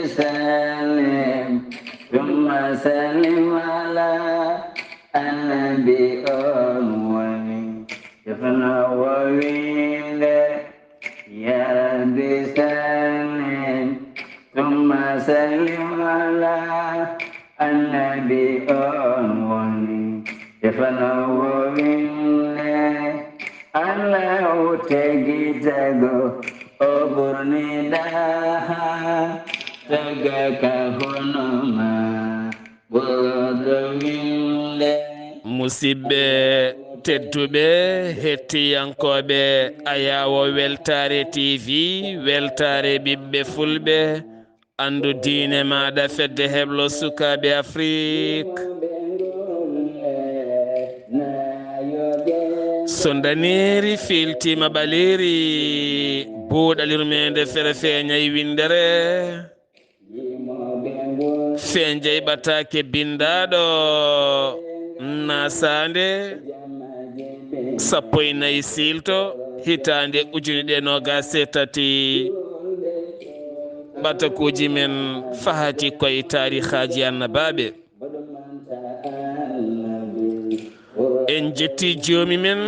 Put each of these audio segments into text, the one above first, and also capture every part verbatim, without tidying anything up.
سلم ثم سلم على النبي أول. Defna o winde, ya Rabbi sallim, thumma sallim ala annabi on woni. Defna o winde, Allahu tagi tago, o ɓurni daha, taga ka hono ma. Musidɓe tedduɓe, hettiyankooɓe Ayaawo Weltaare T V, Weltaare Ɓiɓɓe Fulɓe, anndu diine maaɗa, Fedde Heblo Sukaaɓe Afrik. So ndaneeri fiiltiima ɓaleeri, buuɗal yurmeende fere feeñay winndere. Fenjey ɓataake binndaaɗo, nasaande sappo e nayi siilto, hitaande ujune ɗiɗi e noogaas e tati. Ɓatakuuji men fahati koye taarihaaji annabaaɓe. En jetti joomi men,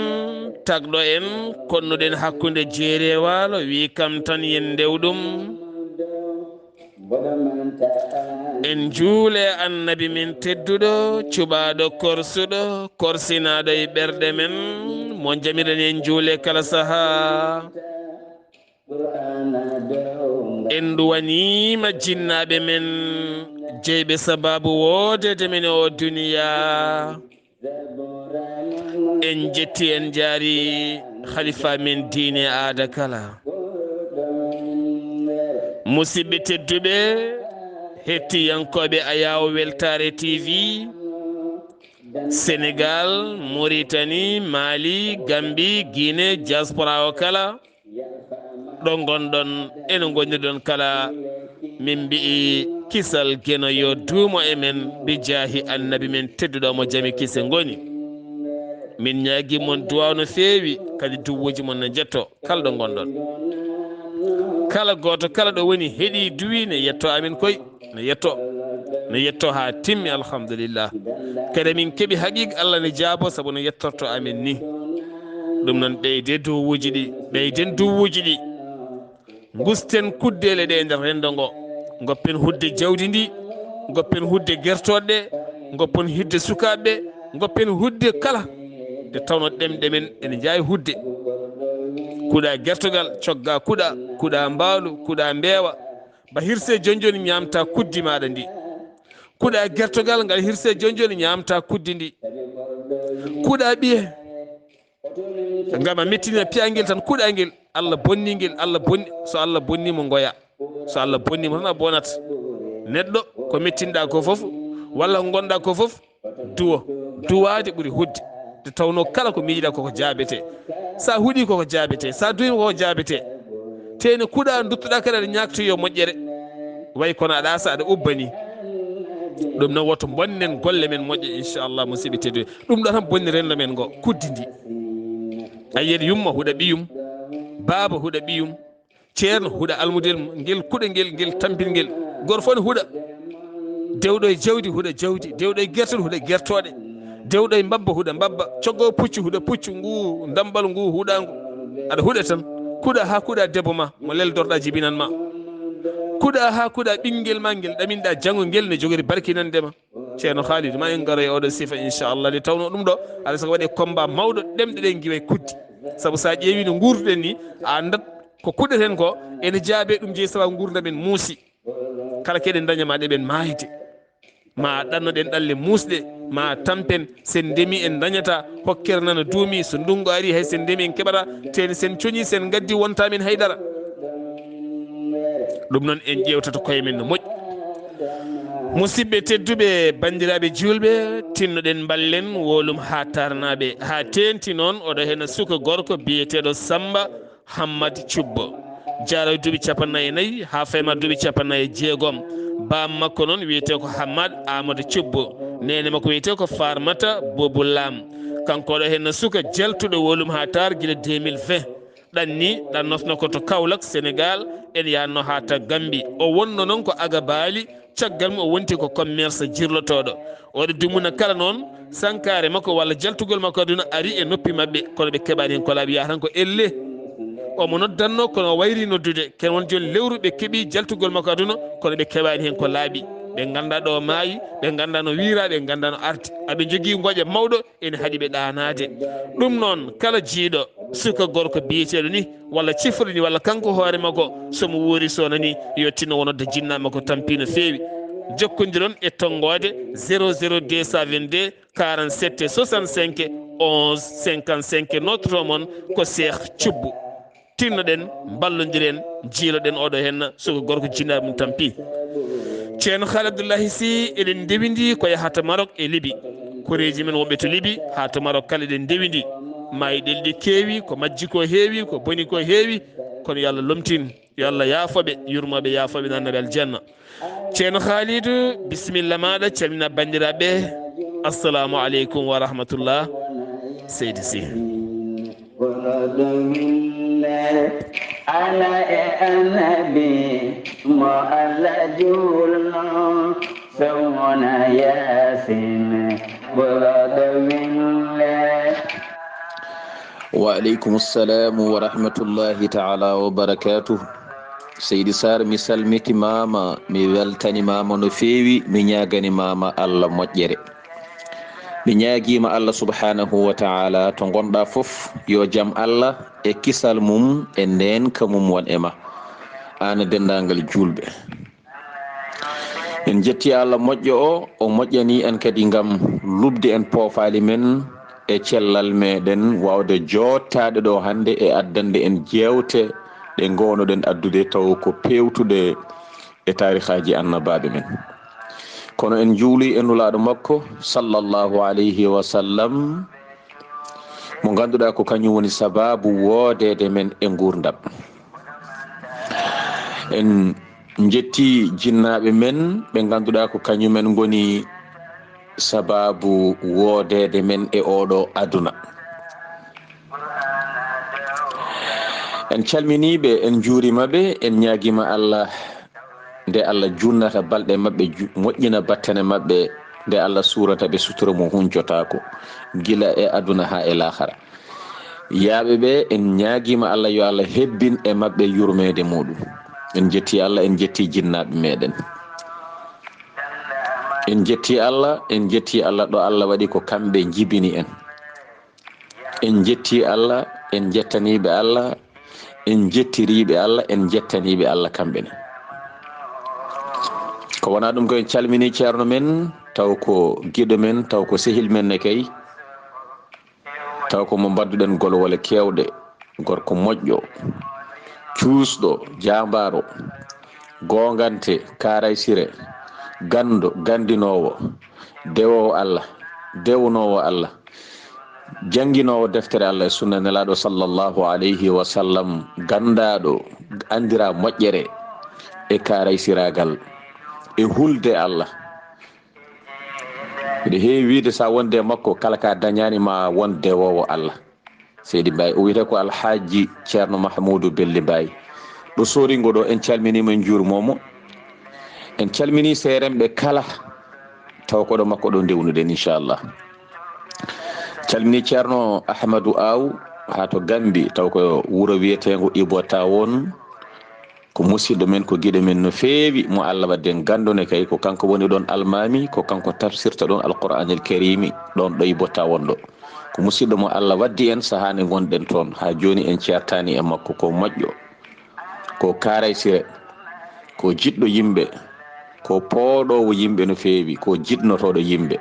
tagɗo en, konnuɗen hakkunde jeeri e waalo, wi kam tan yen ndew ɗum. En njuule annabi men tedduɗo, cuɓaaɗo korsuɗo, korsinaaɗo e ɓerɗe men, mo jamiren en njuule kala sahaa. En nduwaniima jinnaaɓe men, jeyɓe sabaabu woodeede men e oo duniya. En jetti, en njaari khalifa men diine aada kala. Musidɓe tedduɓe, hettiyankooɓe Ayaawo Weltaare T V, Senegal, Mauritanie, Mali, Gambie, Guinée, diaspora o kala, ɗo ngonɗon, eno ngonirɗon kala, min mbi'i kisal Geno yo duumo e men, bi jaahi annabi men tedduɗo mo jami kise ngoni. Min ñaagi mon duwaaw no feewi, kadi duwuuji mon no njetto, kala ɗo ngonɗon. Kala gooto kala ɗo woni heɗi duwi ne yetto amin koy. Ne yetto, ne yetto haa timmi, alhamdulillah. Kadi min keɓi haqiiqa Allah ne jaabo sabu no yettorto amin ni. Ɗum noon, ɓeyde duwuuji ɗi, ɓeyden duwuuji ɗi. Ngusten kuddeele ɗe e nder renndo ngo. Ngoppen hudde jawdi ndi, ngoppen hudde gertooɗe ɗe, ngoppen hudde sukaaɓe ɓe, ngoppen hudde kala. Nde tawno ɗemɗe men ene njaawi hudde. Kuɗa gertogal, cogga kuɗa, kuɗa mbaalu, kuɗa mbeewa. Ba hirse jonjoni ñaamta kuddi maaɗa ndi. Kuɗa gertogal ngal hirse jonjoni ñaamta kuddi ndi. Kuɗa ɓiye. Ngam a mettinii piyangel tan, kuɗa ngel. Allah bonni ngel, Allah bonni. So Allah bonni mo ngoya. So Allah bonni mo tan a bonat. Neɗɗo ko mettinɗa ko fof, walla ko ngonɗa ko fof, duwo. Duwaade ɓuri hudde. Nde tawno kala ko miijiɗa koko jaabete. Sa huɗi koko jaabete. Sa duwima koko jaabete. Tene kuɗa duttuɗa kadi aɗa ñaagtoyo moƴƴere. Way kono aɗa asa aɗa ubbani. Ɗum noon woto bonnen golle men moƴƴe, inchallah, musidɓe tedduɓe. Ɗum ɗo tan bonni renndo men ngo, kuddi ndi. A yiyat yumma huɗa ɓiyum, baaba huɗa ɓiyum, ceerno huɗa almudel mum, ngel kuɗa ngel, ngel tampin ngel. Goto fof ne huɗa. Dewɗo e jawdi huɗa jawdi, dewɗo e gertoɗe huɗa gertoɗe, dewɗo e mbabba huɗa mbabba, coggo puccu huɗa puccu, ngu ndambal ngu huɗa ngu. Aɗa huɗa tan. Kuɗa ha kuɗa debbo ma, mo leldorɗa jibinan ma. Kuɗa ha kuɗa ɓinngel ma ngel ɗaminɗa janngo ngel ne jogori barkinande ma. Ceerno Khalidou, ma en ngaro e oɗo sifa, inchallah. Nde tawno ɗum ɗo, alaa sago waɗe combat mawɗo, ɗemɗe ɗe ngiway kuddi. Sabu sa ƴeewi no nguurduɗen ni, a anndat ko kuɗɗeten ko, ene jaabe ɗum jeyi sababu nguurndam men muusi. Kala keɗen daña ma ɗeɓen maayde. Ma ɗannoɗen ɗalle muusɗe, ma tampen, sen ndemi en dañata, hokkere nana duumi, so ndunngu ari hay sen ndemi en keɓata, ten sen coñi, sen ngaddi wonta men haydara. Ɗum noon en ƴeewtata koye men no moƴƴi. Musidɓe tedduɓe, banndiraaɓe juulɓe, tinnoɗen mballen wolum haa tarnaaɓe, haa teenti noon oɗo hena suka gorko biyeteeɗo Samba Hammad Cubbo. Jaaro e duuɓi capannay e nayi haa fayma duuɓi capannay e jeegom. Baam makko noon wiyetee ko Hammad Amadou Cubbo. Neene makko wiyetee ko Farmata Bobu Lam. Kanko oɗo hena suka jaltuɗo wolum haa taar gila deux mille vingt. Ɗanni, ɗannotno ko to Kaolack, Senegal, en yaanno haa ta Gambi. O wonno noon ko Agabali, caggal mum o wonti ko commerce jirlotooɗo. Oɗo dumuna kala noon, sankaare makko walla jaltugol makko aduna ari e noppi maɓɓe, kono ɓe keɓaani heen ko laaɓi, yaha tan ko elle. Omo noddanno, kono o wayri noddude. Ken won jooni lewru ɓe keɓi jaltugol makko aduna, kono ɓe keɓaani heen ko laaɓi. Ɓe nganndaa ɗo maayi, ɓe nganndaa no wiira, ɓe nganndaa no arti. Aɓe njogii ngoƴa mawɗo, ene haɗi ɓe ɗaanaade. Ɗum noon, kala jiiɗo suka gorko biyeteeɗo ni, walla cifruɗo ni, walla kanko hoore makko, so mo wuuri sona ni, yo tinno wonodde jinnaa makko tampi no feewi. Jokkondiron e tonngoode zéro zéro deux cent vingt-deux quarante-sept soixante-cinq onze cinquante-cinq. Nottoto mon ko Cheikh Thioub. Tinnoɗen, mballondiren, jiiloɗen oɗo henna, suka gorko jinnaa mum tampi. Ceerno Khaali Abdullahi Sy, eɗen ndewindi ko yahata Maroc e Libi. Koreeji men wonɓe to Libi haa to Maroc kala eɗen ndewindi. Maayi ɗelɗi keewi, ko majji ko heewi, ko boni ko heewi, kono yo Allah lomtin, yo Allah yaafoɓe, yurmoɓe, yaafoɓe, nannaɓe aljanna. Ceerno Khaalidu, bisimilla maaɗa, calmina banndiraaɓe. Assalamu aleykum wa rahmatullah. Seydi Sy. Ana e annabi mo Allah juulno, sowona Yaasin, ɓurɗo wille. Wa aleykum salamu wa rahmatullahi taala wa barakatuh. Seydi Sarr, mi salmitimaama, mi weltanimaama no feewi, mi ñaagani maama Allah moƴƴere. Mi ñaagiima Allah subhanahu wa taala to ngonɗa fof, yo jam Allah e kisal mum e ndeenka mum won e ma, aan e denndaangal juulɓe. En njetti Allah moƴƴo o, o moƴƴani en kadi ngam luɓde en poofaali men e cellal meɗen, waawde joottaade ɗo hannde e addande en jeewte ɗe ngownoɗen addude taw ko peewtuɗe e taarikaaji annabaaɓe men. Kono en njuuli e Nulaaɗo makko, sallallahu alayhi wa sallam, mo ngannduɗaa ko kañum woni sabaabu woodeede men e nguurndam. En njetti jinnaaɓe men, ɓe ngannduɗaa ko kañum en ngoni sabaabu woodeede men e oɗo aduna. En calminii ɓe, en njuuriima ɓe, en ñaagiima Allah nde Allah junnata balɗe maɓɓe, ju-, moƴƴina battane maɓɓe, nde Allah suurata ɓe sutura mo huncotaako, gila e aduna haa e laahara. Yaaɓe ɓe, en ñaagiima Allah yo Allah hebbin e maɓɓe yurmeende muɗum. En njetti Allah, en njetti jinnaaɓe meɗen. En njetti Allah, en njetti Allah ɗo Allah waɗi ko kamɓe njibini en. En njetti Allah, en njettaniiɓe Allah, en njettiriiɓe Allah, en njettaniiɓe Allah kamɓe ne. Ko wonaa ɗum ko en calminii ceerno men, taw ko giɗo men, taw ko sehil men ne kay. Taw ko mo mbadduɗen golwole keewɗe, gorko moƴƴo, cuusɗo, jaambaaro, goongante, kaaraysire, ganndo, ganndinoowo, dewoowo Allah, dewnoowo Allah, jannginoowo deftere Allah e sunna Nelaaɗo sallallahu alayhi wa sallam, ganndaaɗo, anndiraa moƴƴere e kaaraysiraagal e hulde Allah. Mbiɗa heewi wiide, so a wonde e makko, kala ka dañaani ma won dewoowo Allah. Seydi Mbaye, o wiyetee ko Alhaji Ceerno Mahmuudu Belli Mbaye. Ɗo Sooringo ɗo, en calminiimo, en njuurmoomo. En calminii seeremɓe kala, taw ko ɗo makko ɗo ndewnuɗen, inchallah. Calminii Ceerno Ahmadu Aw, haa to Gambi, taw ko wuro wiyeteengo Ibo Tawon. Ko musiɗɗo men, ko giɗo men no feewi, mo Allah waddi en ganndo ne kay, ko kanko woni ɗoon almaami, ko kanko tafsirta ɗoon Alqur'aanil Kariimi, ɗoon ɗo Ibo Tawon ɗo. Ko musiɗɗo mo Allah waddi en sahaa nde ngonɗen toon, haa jooni en ceertaani e makko, ko moƴƴo, ko kaaraysire, ko jiɗɗo yimɓe, ko pooɗoowo yimɓe no feewi, ko jiɗnotooɗo yimɓe,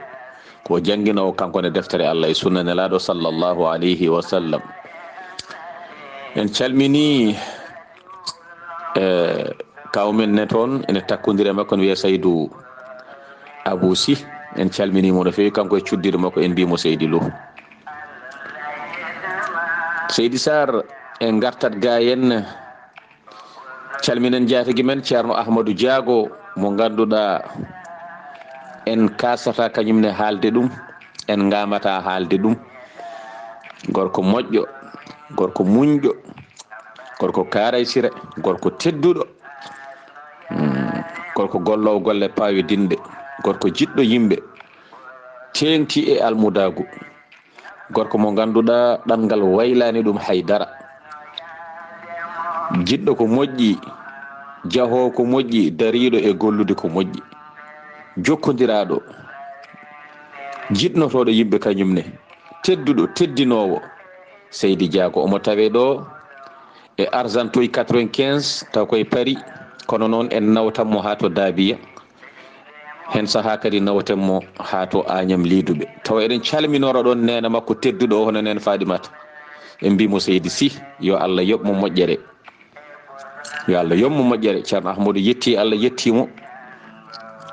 ko jannginoowo kanko ne deftere Allah e sunna Nelaaɗo sallallahu alayhi wa sallam. En calminii, eh, kaaw men ne toon, ene takkondiri e makko, ne wiyee Saydu Abuu Sih. En calminii mo no feewi, kanko e cuddiiɗo makko, en mbiyii mo Seydi Lo. Seydi Sarr, en ngartat gaa en, calminen jaatigi men Ceerno Ahmadu Jaago, mo ngannduɗaa en kaasata kañum ne haalde ɗum, en ngaamata haalde ɗum. Gorko moƴƴo, gorko muñɗo, Gorko kaaraysire, gorko tedduɗo, mm, gorko golloowo golle paawidinɗe, gorko jiɗɗo yimɓe, teeŋti e almudaagu. Gorko mo ngannduɗaa ɗanngal waylaani ɗum hay dara. Jiɗɗo ko moƴƴi, jahoowo ko moƴƴi, dariiɗo e gollude ko moƴƴi. Jokkondiraaɗo, jiɗnotooɗo yimɓe kañum ne, tedduɗo, teddinoowo. Seydi Dia ko omo tawee ɗo e Argenteuil quatre-vingt-quinze, taw koye Paris, kono noon en nawtan mo haa to Daabiya. Heen sahaa kadi nawten mo haa to Aañam Liiduɓe. Tawa eɗen calminora ɗoon neene makko tedduɗo o, hono Neene Faadimata. En mbii mo Seydi Sih, yo Allah yoɓ mo moƴƴere. Yo Allah yoɓ mo moƴƴere. Ceerno Ahmadu yetti Allah, yetti mo.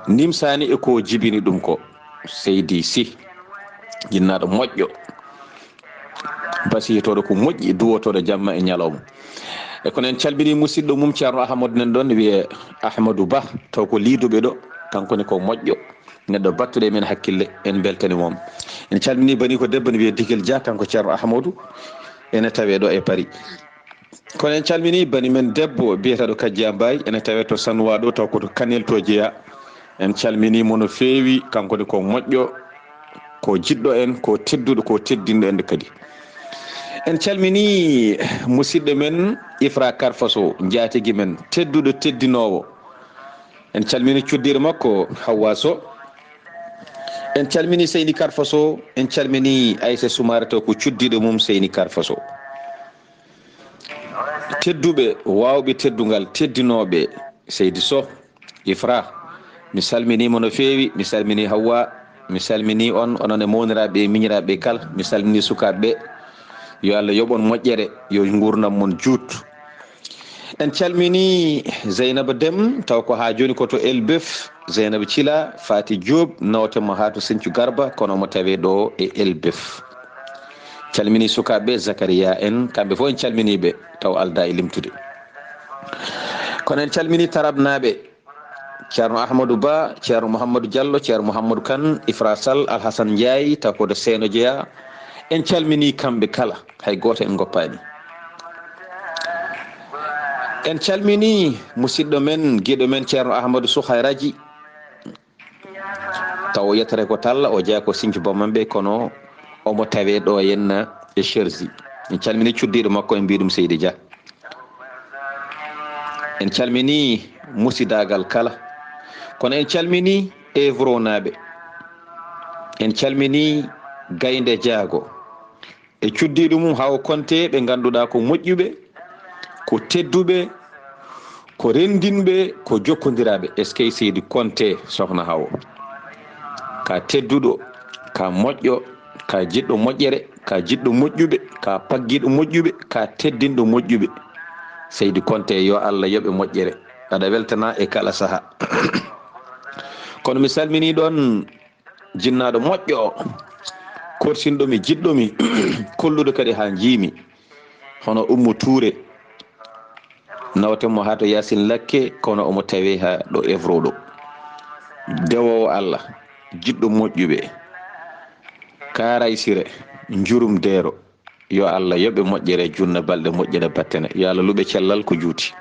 Nimsaani e ko jibini ɗum ko. Seydi Sih, jinnaaɗo moƴƴo. Basiyotooɗo ko moƴƴi, duwotooɗo jamma e ñalawma. E kono en calmini musidɗo mum Ceerno Ahmadu nan ɗoon, wiyee Ahmadu Ba, taw ko Liiduɓe ɗo, kanko ne ko moƴƴo. Neɗɗo battuɗo e men hakkille, en mbeltani mo. En calmini bani ko debbo ne wiyee Digel Dia, kanko Ceerno Ahmadu, ene tawee ɗo e Paris. Kono en calmini bani men debbo biyeteeɗo Kajja Mbaye, ene tawee to Sanuwa ɗo, taw ko to Kanel to jeyaa. En calmini mo no feewi, kanko ne ko moƴƴo, ko jiɗɗo en, ko tedduɗo, ko teddinɗo en kadi. En calmini musidɗo men Ifra Karfa Sow, njaatigi men, tedduɗo, teddinoowo. En calmini cuddiiɗo makko Hawwa Sow. En calmini Seyni Karfa Sow, en calmini Aysa Sumaare, taw ko cuddiiɗo mum Seyni Karfa Sow. Tedduɓe, waawɓe teddungal, teddinooɓe, Seydi Sow, Ifra, mi salminii mo no feewi, mi salminii Hawwa, mi salminii on, onon e mawniraaɓe e miñiraaɓe kala, mi salminii sukaaɓe ɓe. Yo Allah yoɓ on moƴƴere, yo nguurndam mon juut. En calminii Zeynaba Dem, taw ko haa jooni ko to Elbef, Zeynaba Cila, Faati Joob, nawten mo haa to Sinthiou Garba, kono omo tawee ɗo e Elbef. Calminii sukaaɓe ɓe, Zakariya en, kamɓe fof en calminii ɓe, taw aldaa e limtude. Kono en calminii Tarabnaaɓe, Ceerno Ahmadou Ba, Ceerno Mouhamadou Diallo, Ceerno Mouhamadou Kane, Ifra Sall, Alhassane Ndiaye, taw ko to Seeno jeyaa. En calminii kamɓe kala, hay gooto en ngoppaani. En calminii musidɗo men, giɗo men, Ceerno Ahmadou Sow Hayraji. Taw o yettere ko Talla, o jeyaa ko Sinthiou Bamambey, kono omo tawee ɗo henna e Cherzi. En calminii cuddiiɗo makko, en mbii ɗum Seydi Dia. En calminii musidaagal kala, kono en calminii Evronaaɓe. En calminii Gaynde Jaago e cuddiiɗo mum Hawa Konte, ɓe ngannduɗaa ko moƴƴuɓe, ko tedduɓe, ko renndinɓe, ko jokkondiraaɓe. Eskey Seydi Konte, Sohna Hawa. Ka tedduɗo, ka moƴƴo, ka jiɗɗo moƴƴere, ka jiɗɗo moƴƴuɓe, ka paggiiɗo moƴƴuɓe, ka teddinɗo moƴƴuɓe. Seydi Konte, yo Allah yoɓe moƴƴere. Aɗa weltanaa e kala sahaa. Kono mi salminii ɗoon jinnaaɗo moƴƴo o, korsinɗo mi, jiɗɗo mi, kolluɗo kadi haa njiimi, hono Ummu Tuure. Nawten mo haa to Yaasin Lakke, kono omo tawee haa ɗo Evro ɗo. Dewoowo Allah, jiɗɗo moƴƴuɓe, kaaraysire, njurum deero. Yo Allah yoɓe moƴƴere, junna balɗe moƴƴere battane. Yo Allah luɓe cellal ko juuti.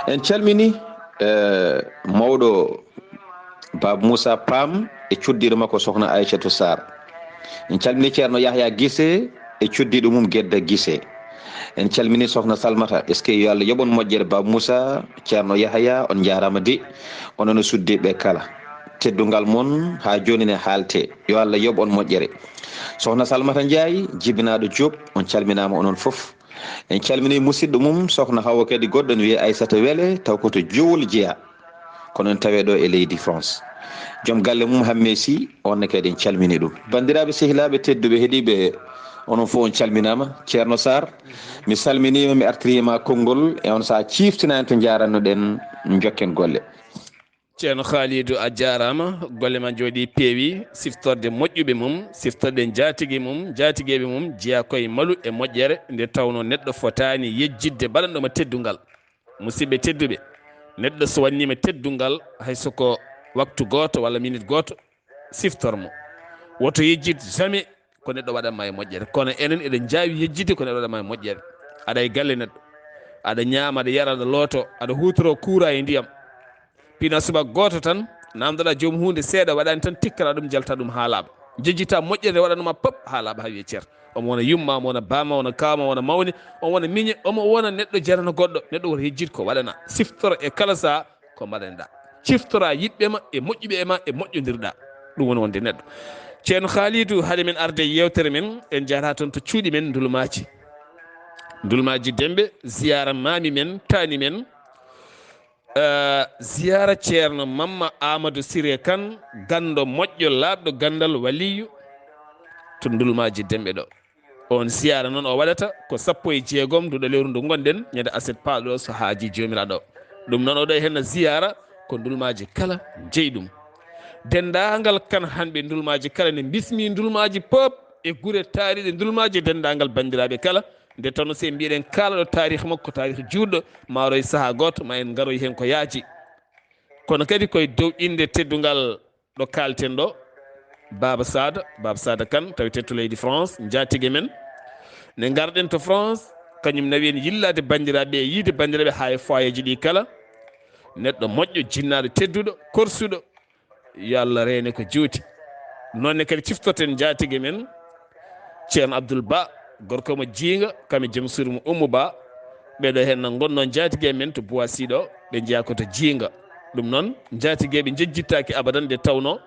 En calmini, eh, mawɗo Baba Moussa Pam e cuddiiɗo makko Sohna Aïchatou Sarr. En calmini Ceerno Yahya Gise e cuddiiɗo mum Gedda Gise. En calmini Sohna Salmata. Eskey, yo Allah yoɓ on moƴƴere Baba Moussa, Ceerno Yahya, on njaaraama de. Onon e suddiiɓe kala. Teddungal mon haa jooni ne haalte. Yo Allah yoɓ on moƴƴere. Sohna Salmata Ndiaye, jibinaaɗo Diop, on calminaama onon fof. En calminii musidɗo mum, Sohna Hawa kadi goɗɗo ne wiyee Aissata Wele, taw ko to Jowol jeyaa. Kono en tawee ɗo e leydi France. Joom galle mum Hammee Sy, on ne kadi en calminii ɗum. Banndiraaɓe sehilaaɓe tedduɓe heɗiiɓe, onon fof on calminaama. Ceerno Sarr, mi salminii ma, mi artirii ma konngol, e on sahaa ciiftinaani to njaaranno-ɗen, njokken golle. Ceerno Khalidou, a jaaraama, golle ma njooɗii peewi, siftorde moƴƴuɓe mum, siftorde njaatigi mum, njaatigeeɓe mum, jeyaa koye malu e moƴƴere, nde tawnoo neɗɗo fotaani yejjitde baɗanɗo ma teddungal. Musidɓe tedduɓe, neɗɗo so waɗniima teddungal, hay so ko waktu gooto walla minit gooto, siftor mo. Woto yejjit jamais ko neɗɗo waɗan ma e moƴƴere. Kono enen eɗen njaawi yejjitde ko neɗɗo waɗan ma e moƴƴere. Aɗa e galle neɗɗo, aɗa ñaama, aɗa yara, aɗa looto, aɗa huutoro kuura e ndiyam. Pina subaka gooto tan, namdoɗaa joom huunde seeɗa, waɗaani tan tikkata ɗum, jalta ɗum haa laaɓa. Jejjita moƴƴere waɗanoma pop haa laaɓa, haa wiye cer. Omo wona yumma, omo wona baama, wona kaama, wona mawni, omo wona miñe, omo wona neɗɗo jarano goɗɗo. Neɗɗo woto yejjit ko waɗana. Siftoro e kala saha ko mbaɗanɗa. Ciftora yiɓɓe ma e moƴƴuɓe e ma e moƴƴondirɗa. Ɗum woni wonde neɗɗo. Ceerno Khalidou, hade men arde e yeewtere men, en njahata toon to cuuɗi men Ndulmaaji. Ndulmaaji Demɓe, ziyaara maami men, taani men. Eh, ziyaara Ceerno Mamma Amadou Siré Kane, ganndo moƴƴo, laaɓɗo ganndal, waliyu to Ndulmaaji Demɓe ɗo. On ziyaara noon o waɗata ko sappo e jeegom nduɗo lewru ndu ngonɗen, ñande aset paaɗo so haaji Joomiraaɗo. Ɗum noon oɗo e henna ziyaara ko Ndulmaaji kala jeyi ɗum. Denndaangal Kane hanɓe Ndulmaaji kala ne mbismi Ndulmaaji pop e gure taariɗe Ndulmaaji, denndaangal banndiraaɓe kala. Nde tawno si en mbiɗen kaalaɗo taarih makko, taarih juutɗo, maaroy sahaa gooto, ma en ngaroy heen ko yaaji. Kono kadi koye dow innde teddungal ɗo kaalten ɗo, Baaba Saada, Baaba Saada Kane, tawetee to leydi France, njaatige men. Nde ngarɗen to France, kañum nawi en yillaade banndiraaɓe e yiide banndiraaɓe haa e foyeeji ɗi kala. Neɗɗo moƴƴo, jinnaaɗo tedduɗo, korsuɗo, yo Allah reene ko juuti. Noon ne kadi ciftorten njaatige men, Ceerno Abdoul Ba, gorko mo Jiinga, kam e joom suudu mo Ummu Ba. Ɓeeɗo heen na ngonnoo njaatige men to Boissy ɗo, ɓe njeyaa ko to Jiinga. Ɗum noon, njaatigeeɓe njejjittaaki abadan nde tawnoo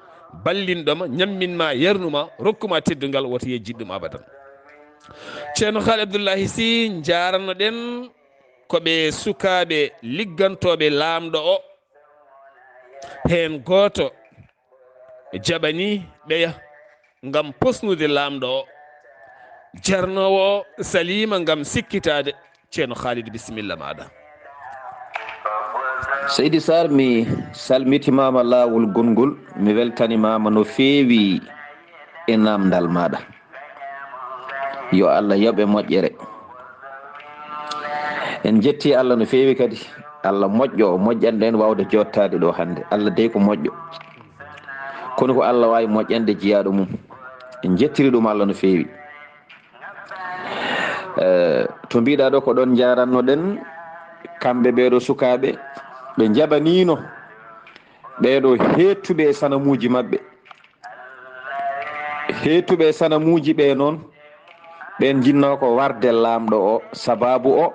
ballinɗo ma, ñammin ma, yarnu ma, rokku ma teddungal, woto yejjit ɗum abadan. Ceerno Haali Abdullahi Sy, njaarano-ɗen ko ɓe sukaaɓe liggantooɓe laamɗo o. Heen gooto jaɓanii ɓeya ngam posnude laamɗo o. Jarnoowo o saliima ngam sikkitaade. Ceerno Khalid, bisimilla maaɗa. Seydi Sarr, mi salmitimaama laawol gonngol, mi weltanimaama no feewi e naamndal maaɗa. Yo Allah yoɓ e moƴƴere. En njetti Allah no feewi kadi. Allah moƴƴo, o moƴƴanɗo en waawde jottaade ɗo hannde. Allah dey ko moƴƴo. Kono ko Allah waawi moƴƴande jiyaaɗo mum. En njettiri ɗum Allah no feewi. Eh, to mbiɗa ɗo ko ɗon njarannoɗen, kamɓe ɓeeɗo sukaaɓe, ɓe njaɓaniino ɓeeɗo heettuɓe e sanamuuji maɓɓe. Heettuɓe e sanamuuji ɓe noon, ɓeen njinnoo ko warde laamɗo o, sabaabu o,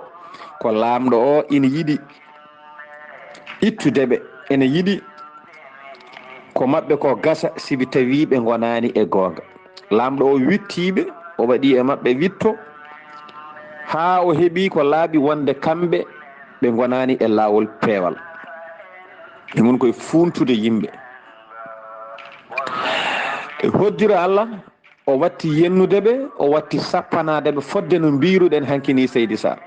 ko laamɗo o ina yiɗi ittude ɓe, ina yiɗi ko maɓɓe ko gasa, sibi tawii ɓe ngonaani e goonga. Laamɗo o wittii ɓe, o waɗi e maɓɓe witto, haa o heɓi ko laaɓi wonde kamɓe ɓe ngonaani e laawol peewal. Ɓe ngoni koye fuuntude yimɓe. E hoddira Allah, o watti yennude ɓe, o watti sappanaade ɓe, fodde no mbiiruɗen hanki ni, Seydi Sarr.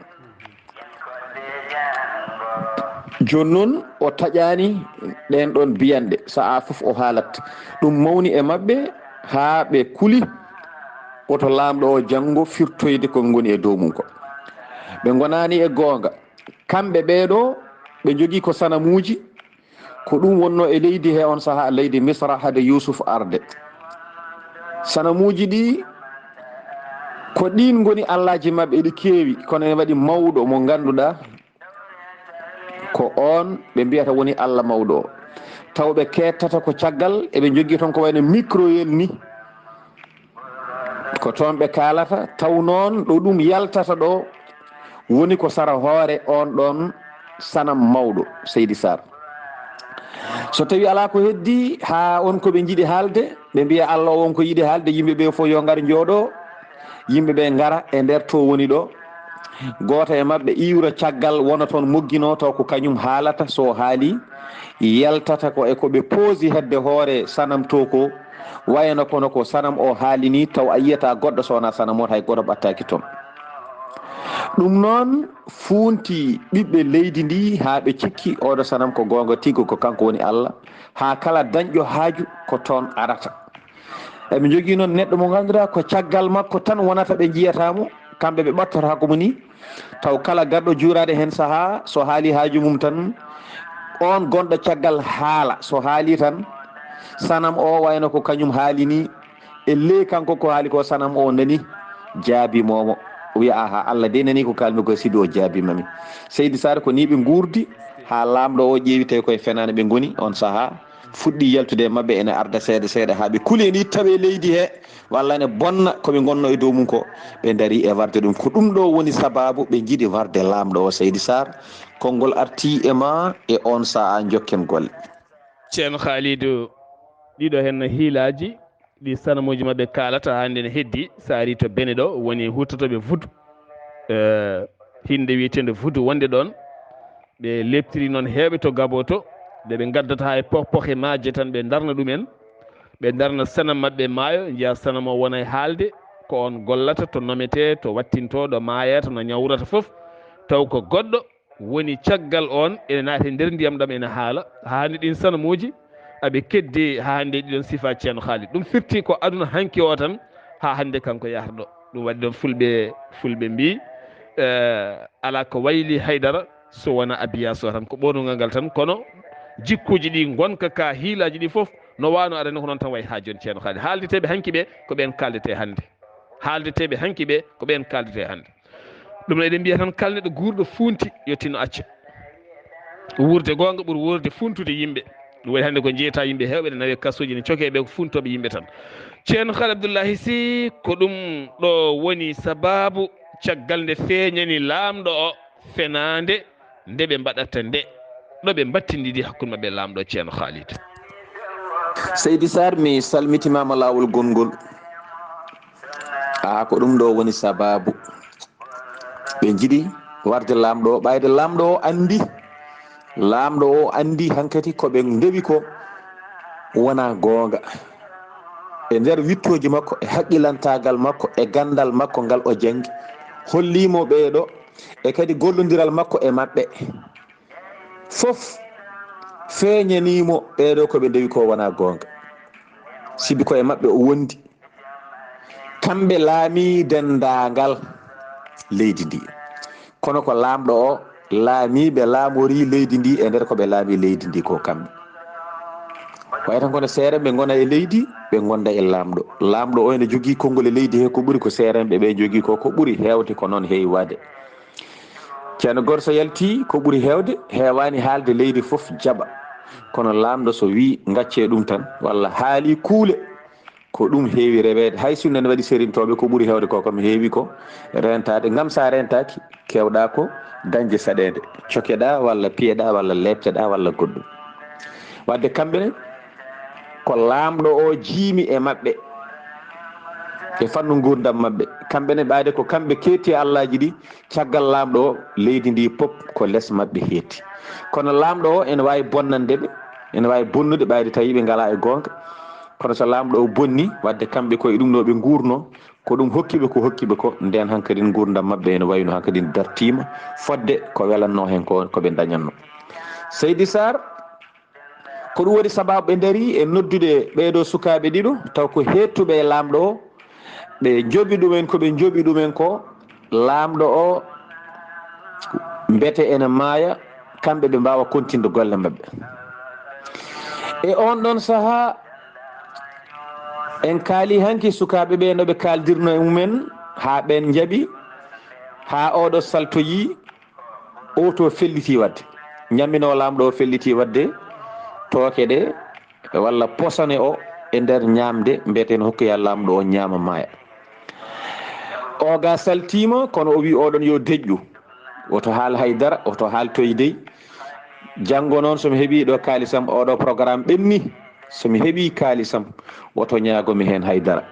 Jooni noon, o taƴaani ɗeen ɗoon biyanɗe, sahaa fof o haalat. Ɗum mawni e maɓɓe haa ɓe kuli, woto laamɗo o janngo firtoyde ko ngoni e dow mum ko. Ɓe ngonaani e goonga. Kamɓe ɓee ɗoo, ɓe njogii ko sanamuuji, ko ɗum wonnoo e leydi he on sahaa, leydi Misra, hade Yuusuf arde. Sanamuuji ɗi, ko ɗiin ngoni allaaji maɓɓe, eɗi keewi, kono ene waɗi mawɗo mo ngannduɗaa, ko oon ɓe mbiyata woni Alla mawɗo o. Taw ɓe keettata ko caggal, eɓe njogii toon ko wayno microyel ni. Ko toon ɓe kaalata, taw noon ɗo ɗum yaltata ɗo woni ko sara hoore oon ɗoon sanam mawɗo, Seydi Sarr. So tawii alaa ko heddii, haa on ko ɓe njiɗi haalde, ɓe mbiya Alla o won ko yiɗi haalde, yimɓe ɓe fof yo ngar njooɗo, yimɓe ɓe ngara e nder to woni ɗo. Gooto e maɓɓe iwra caggal, wona toon mogginoo, taw ko kañum haalata, so o haali, yaltata ko e ko ɓe poosi hedde hoore sanam to ko, wayno kono ko sanam o haali ni, taw a yiyata goɗɗo so wonaa sanam o, hay gooto ɓattaaki toon. Ɗum noon fuunti ɓiɓɓe leydi ndi haa ɓe cikki oɗo sanam ko goonga tigi, ko kanko woni Alla, haa kala dañɗo haaju ko toon arata. Eɓe njogii noon neɗɗo mo ngannduɗaa ko caggal makko tan wonata, ɓe njiyata mo, kamɓe ɓe ɓattortaako mo ni. Taw kala garɗo juuraade heen sahaa, so haali haaju mum tan, oon gonɗo caggal haala, so haali tan, sanam o wayno ko kañum haali ni, e ley kanko ko haali ko sanam o nani, jaabi moomo. O wiya, "Aha, Allah de nani ko kalmi koye, sibi o jaabima mi." Seydi Sarr, ko ni ɓe nguurdi haa laamɗo o ƴeewi tawi koye fenaande ɓe ngoni on sahaa. Fuɗɗi yaltude e maɓɓe, ene arda seeɗa seeɗa haa ɓe kuli, ene ittaɓe e leydi he, walla ene bonna ko ɓe ngonno e dow mum ko. Ɓe ndari e warde ɗum. Ko ɗum ɗo woni sabaabu ɓe njiɗi warde laamɗo o, Seydi Sarr. Konngol arti e ma e on sahaa, njokken golle. Ceerno Khalidou, ɗiɗo hen hiilaaji ɗi sanamuuji maɓɓe kaalata hannde ne heddi, so ari to Bene ɗo, woni huttotooɓe vudu. Eh, hinde wiyeteende vudu wonde ɗon. Ɓe leptiri noon heewɓe to Gabo to, nde ɓe ngaddata haa e poh-, pohe maaje tan, ɓe ndarna ɗumen. Ɓe ndarna sanam maɓɓe maayo, njiya sanam o wona e haalde, ko on gollata, to nomete, to wattintoo, ɗo maayata, no ñawrata fof, taw ko goɗɗo woni caggal on, ene naati e nder ndiyam ɗam, ene haala. Haa hannde ɗin sanamuuji, aɓe keddi haa hannde ɗiɗon sifa Ceerno Khalid. Ɗum firti ko aduna hanki o tan, haa hannde kanko yahrɗo. Ɗum waɗi ɗon fulɓe, fulɓe mbii, eh, alaa ko wayli haydara so wona abiyaso tan, ko ɓoornugal ngal tan, kono jikkuuji ɗi ngonka ka, hiilaaji ɗi fof, no waano arani ko noon tan wayi haa jooni Ceerno Khalid. Haaldeteeɓe hanki ɓe, ko ɓeen kaaldete hannde. Haaldeteeɓe hanki ɓe, ko ɓeen kaaldete hannde. Ɗum eɗen mbiya tan, kala neɗɗo guurɗo fuunti, yo tinno acca. Wuurde goonga ɓuri wuurde fuuntude yimɓe. Ɗum waɗi hannde ko njeyta yimɓe heewɓe ne nawe kasuuji, ne cokee ɓe ko fuuntooɓe yimɓe tan. Ceerno Khalid Abdullahi Sy, ko ɗum ɗo woni sabaabu caggal nde feeñani laamɗo o fenaande nde ɓe mbaɗata nde, ɗo ɓe mbattindidi hakkunde maɓɓe e laamɗo Ceerno Khalid. Seydi Sarr, mi salmitimaama laawol gonngol. Aa, ko ɗum ɗo woni sabaabu. Ɓe njiɗi warde laamɗo o, ɓayde laamɗo o anndi. Laamɗo o anndi hankadi ko ɓe ndewi ko wonaa goonga. E nder wittooji makko, e haqqilantaagal makko, e ganndal makko ngal o janngi, holliimo ɓeeɗo, e kadi gollondiral makko e maɓɓe. Fof feeñaniimo ɓeeɗo ko ɓe ndewi ko wonaa goonga. Sibi ko e maɓɓe o wondi. Kamɓe laami denndaangal leydi ndi. Kono ko laamɗo o, laamiiɓe laamori leydi ndi e nder ko ɓe laami leydi ndi ko kamɓe. Wayi tan kono seerenɓe ngona e leydi, ɓe ngonda e laamɗo. Laamɗo o ene jogii konngol e leydi he, ko ɓuri ko seerenɓe ɓe jogii ko, ko ɓuri heewde ko noon heewi waade. Ceerno Gorso yalti, ko ɓuri heewde, heewaani haalde leydi fof jaɓa. Kono laamɗo so wii ngaccee ɗum tan, walla haali kuule, ko ɗum heewi reweede. Hay sinno ne waɗi serintooɓe, ko ɓuri heewde ko kam heewi ko rentaade. Ngam so a rentaaki, keewɗaa ko dañde saɗeende. Cokeɗaa walla piyeɗaa walla leepteɗaa walla goɗɗum. Wadde kamɓe ne, ko laamɗo o jiimi e maɓɓe, e fannu nguurndam maɓɓe. Kamɓe ne, ɓayde ko kamɓe keetti Allaaji ɗi, caggal laamɗo o, leydi ndi pop ko les maɓɓe heetti. Kono laamɗo o ene waawi bonnande ɓe, ene waawi bonnude ɓayde tawi ɓe ngalaa e goonga. Kono so laamɗo o bonni, wadde kamɓe ko e ɗum ɗo ɓe nguurno, ko ɗum hokki ɓe ko hokki ɓe ko, nden hankadin nguurndam maɓɓe ene wayno hankadin dartiima, fodde ko welanno heen ko, ko ɓe ndañanno. Seydi Sarr, ko ɗum woni sabaabu ɓe ndari e noddude ɓeeɗo sukaaɓe ɗiɗo, taw ko heettuɓe e laamɗo o, ɓe njoɓi ɗumen ko ɓe njoɓi ɗumen ko, laamɗo o mbete ene maaya, kamɓe ɓe mbaawa kontinde golle maɓɓe. E on ɗon sahaa, en kaali hanki sukaaɓe ɓe no ɓe kaaldirno e mumen, haa ɓeen njaɓi, haa oɗo saltoyi, o to felliti waɗde. Ñamminoo laamɗo o felliti waɗde tooke ɗe, walla posone o e nder ñaamde, mbiyeten hokkoya laamɗo o ñaama maaya. O ga saltiima, kono o wi oɗon yo deƴƴu. Woto haal hay dara, woto haal toy dey. Janngo noon, so mi heɓii ɗo kaalisam, oɗo programme ɓenni, so mi heɓii kaalisam, woto ñaago mi heen hay dara.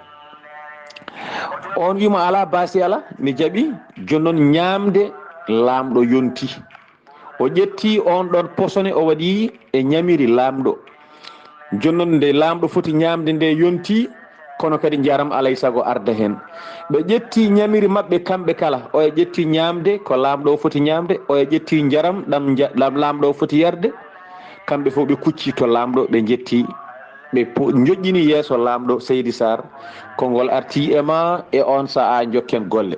On wi mo, "Alaa baasi, alaa, mi jaɓi." Jooni noon, ñaamde laamɗo yonti. O ƴetti on ɗon posone, o waɗi e ñamiri laamɗo. Jooni noon, nde laamɗo foti ñaamde nde yonti, kono kadi njaram alay sago arda heen. Ɓe ƴetti ñamiri maɓɓe kamɓe kala, oya ƴetti ñaamde ko laamɗo o foti ñaamde, oya ƴetti njaram ɗam nja-, ɗam laamɗo o foti yarde. Kamɓe fof ɓe kucci to laamɗo, ɓe njetti, ɓe po-, njoƴƴini yeeso laamɗo. Seydi Sarr, konngol arti e ma e on sahaa, njokken golle.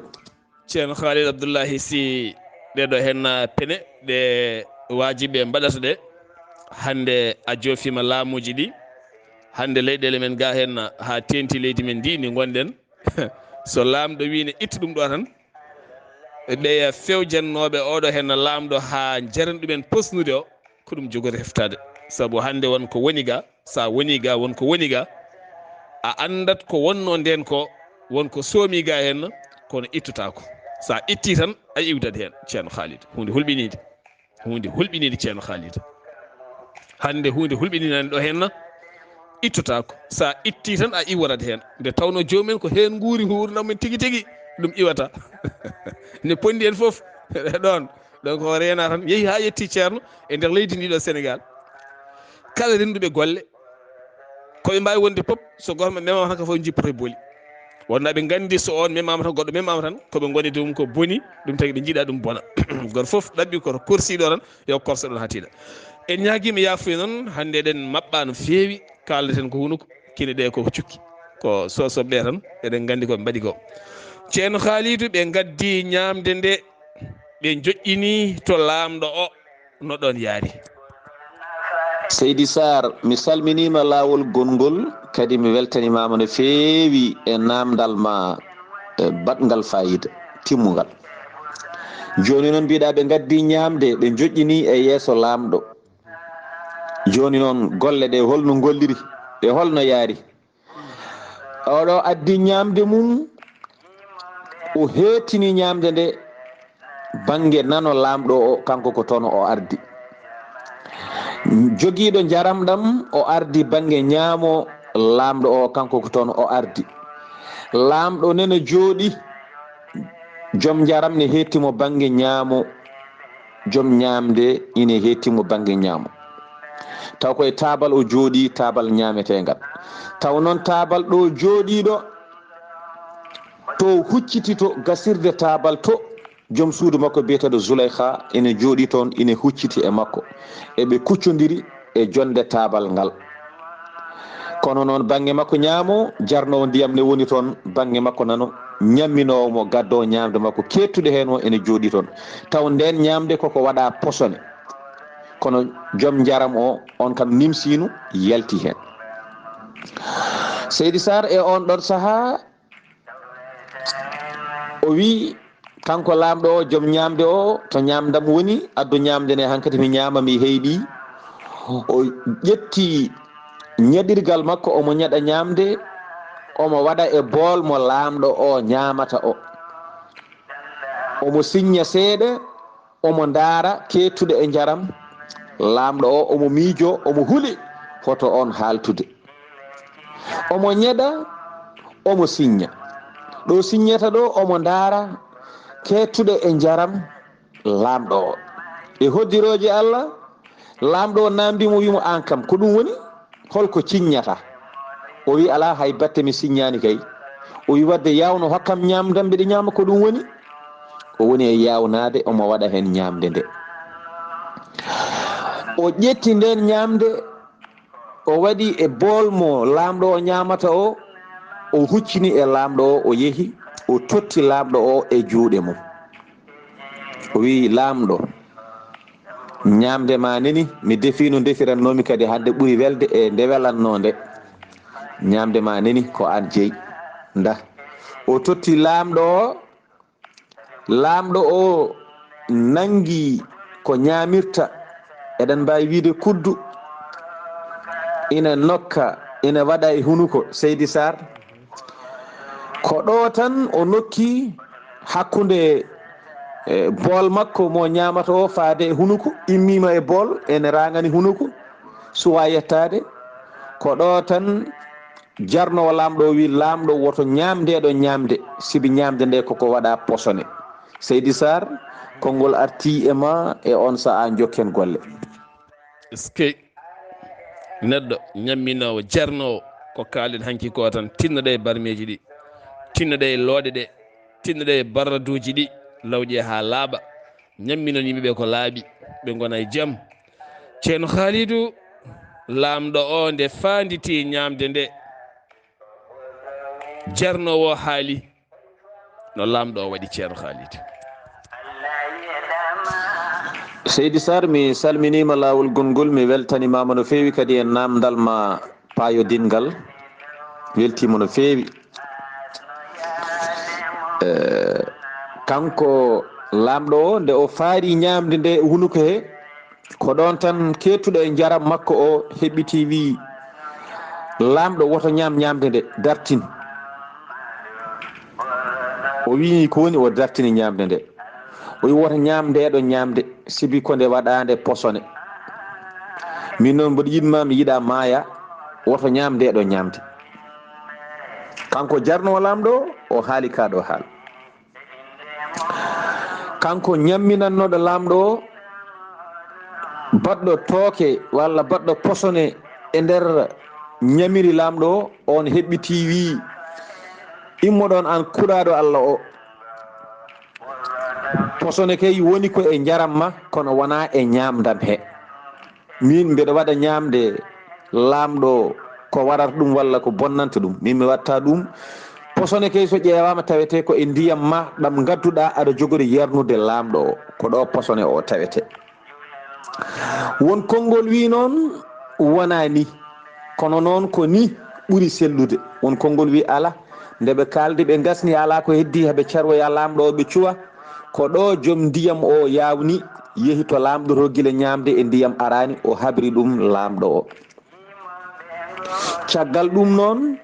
Ceerno Khalid Abdullahi Sy, ɗe ɗo heen pene ɗe waajiɓe mbaɗata ɗe, hannde a joofiima laamuuji ɗi, hannde leyɗeele men ga heen haa teenti leydi men ndi, ndi ngonɗen. So laamɗo wii ne itta ɗum ɗo tan, ɓeya fewjannooɓe oɗo heen laamɗo haa njaren ɗumen posnude o, ko ɗum jogori heftaade. Sabu hannde won ko woni ga, so a woni ga, won ko woni ga, a anndat ko wonnoo ndeen ko, won ko soomi ga heen, kono ittotaako. So a ittii tan, a iwdat heen, Ceerno Khalid. Huunde hulɓiniinde. Huunde hulɓiniinde, Ceerno Khalid. Hannde huunde hulɓiniinde nani ɗo heen na, ittotaako. So a ittii tan, a iworat heen. Nde tawnoo joomum en ko heen nguuri nguurndam men tigi tigi, ɗum iwata. Ne ponndi en fof ɗoon. Donc o reena tan, yehi haa yetti Ceerno e nder leydi ndi ɗo Senegaal. Kala rennduɓe golle, ko ɓe mbaawi wonde pop, so gooto maɓɓe memaama tan, ko fof jippoto e booli. Wonno ɓe nganndi so oon memaama tan, goɗɗo memaama tan, ko ɓe ngoni ɗum ko boni, ɗum tagi ɓe njiɗa ɗum bona. Gooto fof ɗaɓɓi ko korsiiɗo tan, yo korso ɗon haa tiiɗa. En ñaagiima yaafuya noon, hannde eɗen maɓɓa no feewi, kaaldaten ko hunuko, kine ɗe ko cukki. Ko sosoɓe ɓe tan, eɗen nganndi ko ɓe mbaɗi ko. Ceerno Khalidou, ɓe ngaddi ñaamde nde, ɓe joƴƴini to laamɗo o, no ɗoon yaari. Seydi Sarr, mi salminiima laawol gonngol, kadi mi weltanimaama no feewi e naamndal ma, e baɗngal faayiida, timmungal. Jooni noon mbiɗa ɓe ngaddi ñaamde, ɓe joƴƴini e yeeso laamɗo. Jooni noon golle ɗe holno ngolliri, e holno yaari? Oɗo addi ñaamde mum, o heetini ñaamde nde bannge nano laamɗo o, kanko ko toon o ardi. Jogiiɗo njaram ɗam, o ardi bannge ñaamo laamɗo o, kanko ko toon o ardi. Laamɗo nene jooɗi, joom njaram ne heetti mo bannge ñaamo, joom ñaamde ine heetti mo bannge ñaamo. Taw koye taabal o jooɗi, taabal ñaameteengal. Taw noon taabal ɗo jooɗiiɗo, to hucciti to gasirde taabal to, joom suudu makko biyeteeɗo Zulaykha ene jooɗi toon, ene hucciti e makko. Eɓe kuccondiri e jonnde taabal ngal. Kono noon, bannge makko ñaamo, jarnoowo ndiyam ne woni toon, bannge makko nano, ñamminoowo mo, gaddoowo ñaamde makko, keettuɗe heen o ene jooɗi toon. Taw ndeen ñaamde koko waɗa posone. Kono joom njaram o, on kam nimsiino, yalti heen. Seydi Sarr, e oon ɗoon sahaa, o wi, kanko laamɗo o, joom ñaamde o, to ñaamdam woni, addu ñaamde nde, hankadi mi ñaama, mi heyɗi. O ƴetti ñaɗirgal makko, omo ñaɗa ñaamde, omo waɗa e bool mo laamɗo o ñaamata o. Omo siñña seeɗa, omo ndaara keettuɗe e njaram. Laamɗo o, omo miijo, omo huli hoto oon haaltude. Omo ñeɗa, omo siñña. Ɗo siññata ɗo, omo ndaara keettuɗe e njaram laamɗo o. E hoddirooje Allah, laamɗo o naamndi mo, wi mo, "Aan kam, ko ɗum woni? Hol ko ciññata?" O wi, "Alaa, hay batte mi siññaani kay." O wi, "Wadde yaawno hokkam ñaamdam, mbiɗa ñaama, ko ɗum woni?" O woni e yaawnaade, omo waɗa heen ñaamde nde. O ƴetti ndeen ñaamde, o waɗi e bool mo laamɗo o ñaamata o, o huccini e laamɗo o, o yehi, o totti laamɗo o e juuɗe mum. O wi, "Laamɗo, ñaamde ma neni, mi defii no ndefirannoomi, kadi hannde ɓuri welde e nde welannoo nde. Ñaamde ma neni, ko aan jeyi." Nda, o totti laamɗo o, laamɗo o nanngi ko ñaamirta, eɗen mbaawi wiyde kuddu, ina nokka, ina waɗa e hunuko, Seydi Sarr. Ko ɗo tan o nokki hakkunde, e, bool makko mo ñaamata o faade e hunuko, immiima e bool, ene raangani hunuko, suwaa yettaade. Ko ɗo tan jarnoowo laamɗo o wi, "Laamɗo, woto ñaam ndeeɗo ñaamde, sibi ñaamde nde koko waɗa posone." Seydi Sarr, konngol artii e ma e on sahaa, njokken golle. Eskey. Neɗɗo ñamminoowo, jarnoowo, ko kaalen hanki ko tan, tinnoɗe e barmeeji ɗi, tinnoɗe e looɗe ɗe, tinnoɗe e barraduuji ɗi, lawƴe haa laaɓa, ñamminon yimɓe ɓe ko laaɓi, ɓe ngona e jam. Ceerno Khalidou, laamɗo o nde faanditi ñaamde nde, jarnoowo haali, no laamɗo o waɗi, Ceerno Khalid. Seydi Sarr, mi salminiima laawol gonngol, mi weltanimaama no feewi kadi e naamndal ma paayodinngal, weltiima no feewi. Eh, Kanko laamɗo o, nde o faari ñaamde nde e hunuko he, ko ɗoon tan keettuɗo e njaram makko o heɓɓiti, wii, "Laamɗo, woto ñaam ñaamde nde, dartin." O wii, "Ko woni?" O dartini ñaamde nde. O wii, "Woto ñaam ndeeɗo ñaamde, sibi ko nde waɗaande posone. Min noon, mboɗo yiɗ ma, mi yiɗa maaya, woto ñaam ndeeɗo ñaamde." Kanko jarnoowo laamɗo o, o haali kaa ɗo haal. Kanko ñamminannooɗo laamɗo o, baɗɗo tooke walla baɗɗo posone e nder ñamiri laamɗo o, oon heɓɓitii, wii, "Immoɗon aan kuɗaaɗo Alla o. Posone kay woni ko e njaram ma, kono wonaa e ñaamdam he. Miin mbeɗo waɗa ñaamde laamɗo ko warata ɗum walla ko bonnanta ɗum. Miin mi watta ɗum. Posone kay so ƴeewaama tawetee ko e ndiyam ma ɗam ngadduɗaa aɗa jogori yarnude laamɗo o. Ko ɗo posone o tawetee." Won konngol wii noon wonaa ni, kono noon ko ni ɓuri sellude. Won konngol wii alaa, nde ɓe kaaldi ɓe ngasni alaa ko heddii heɓe carwoya laamɗo o ɓe cuwa. Ko ɗo joom ndiyam o yaawni, yehi to laamɗo to gila ñaamde e ndiyam araani, o habri ɗum laamɗo o. Caggal ɗum noon,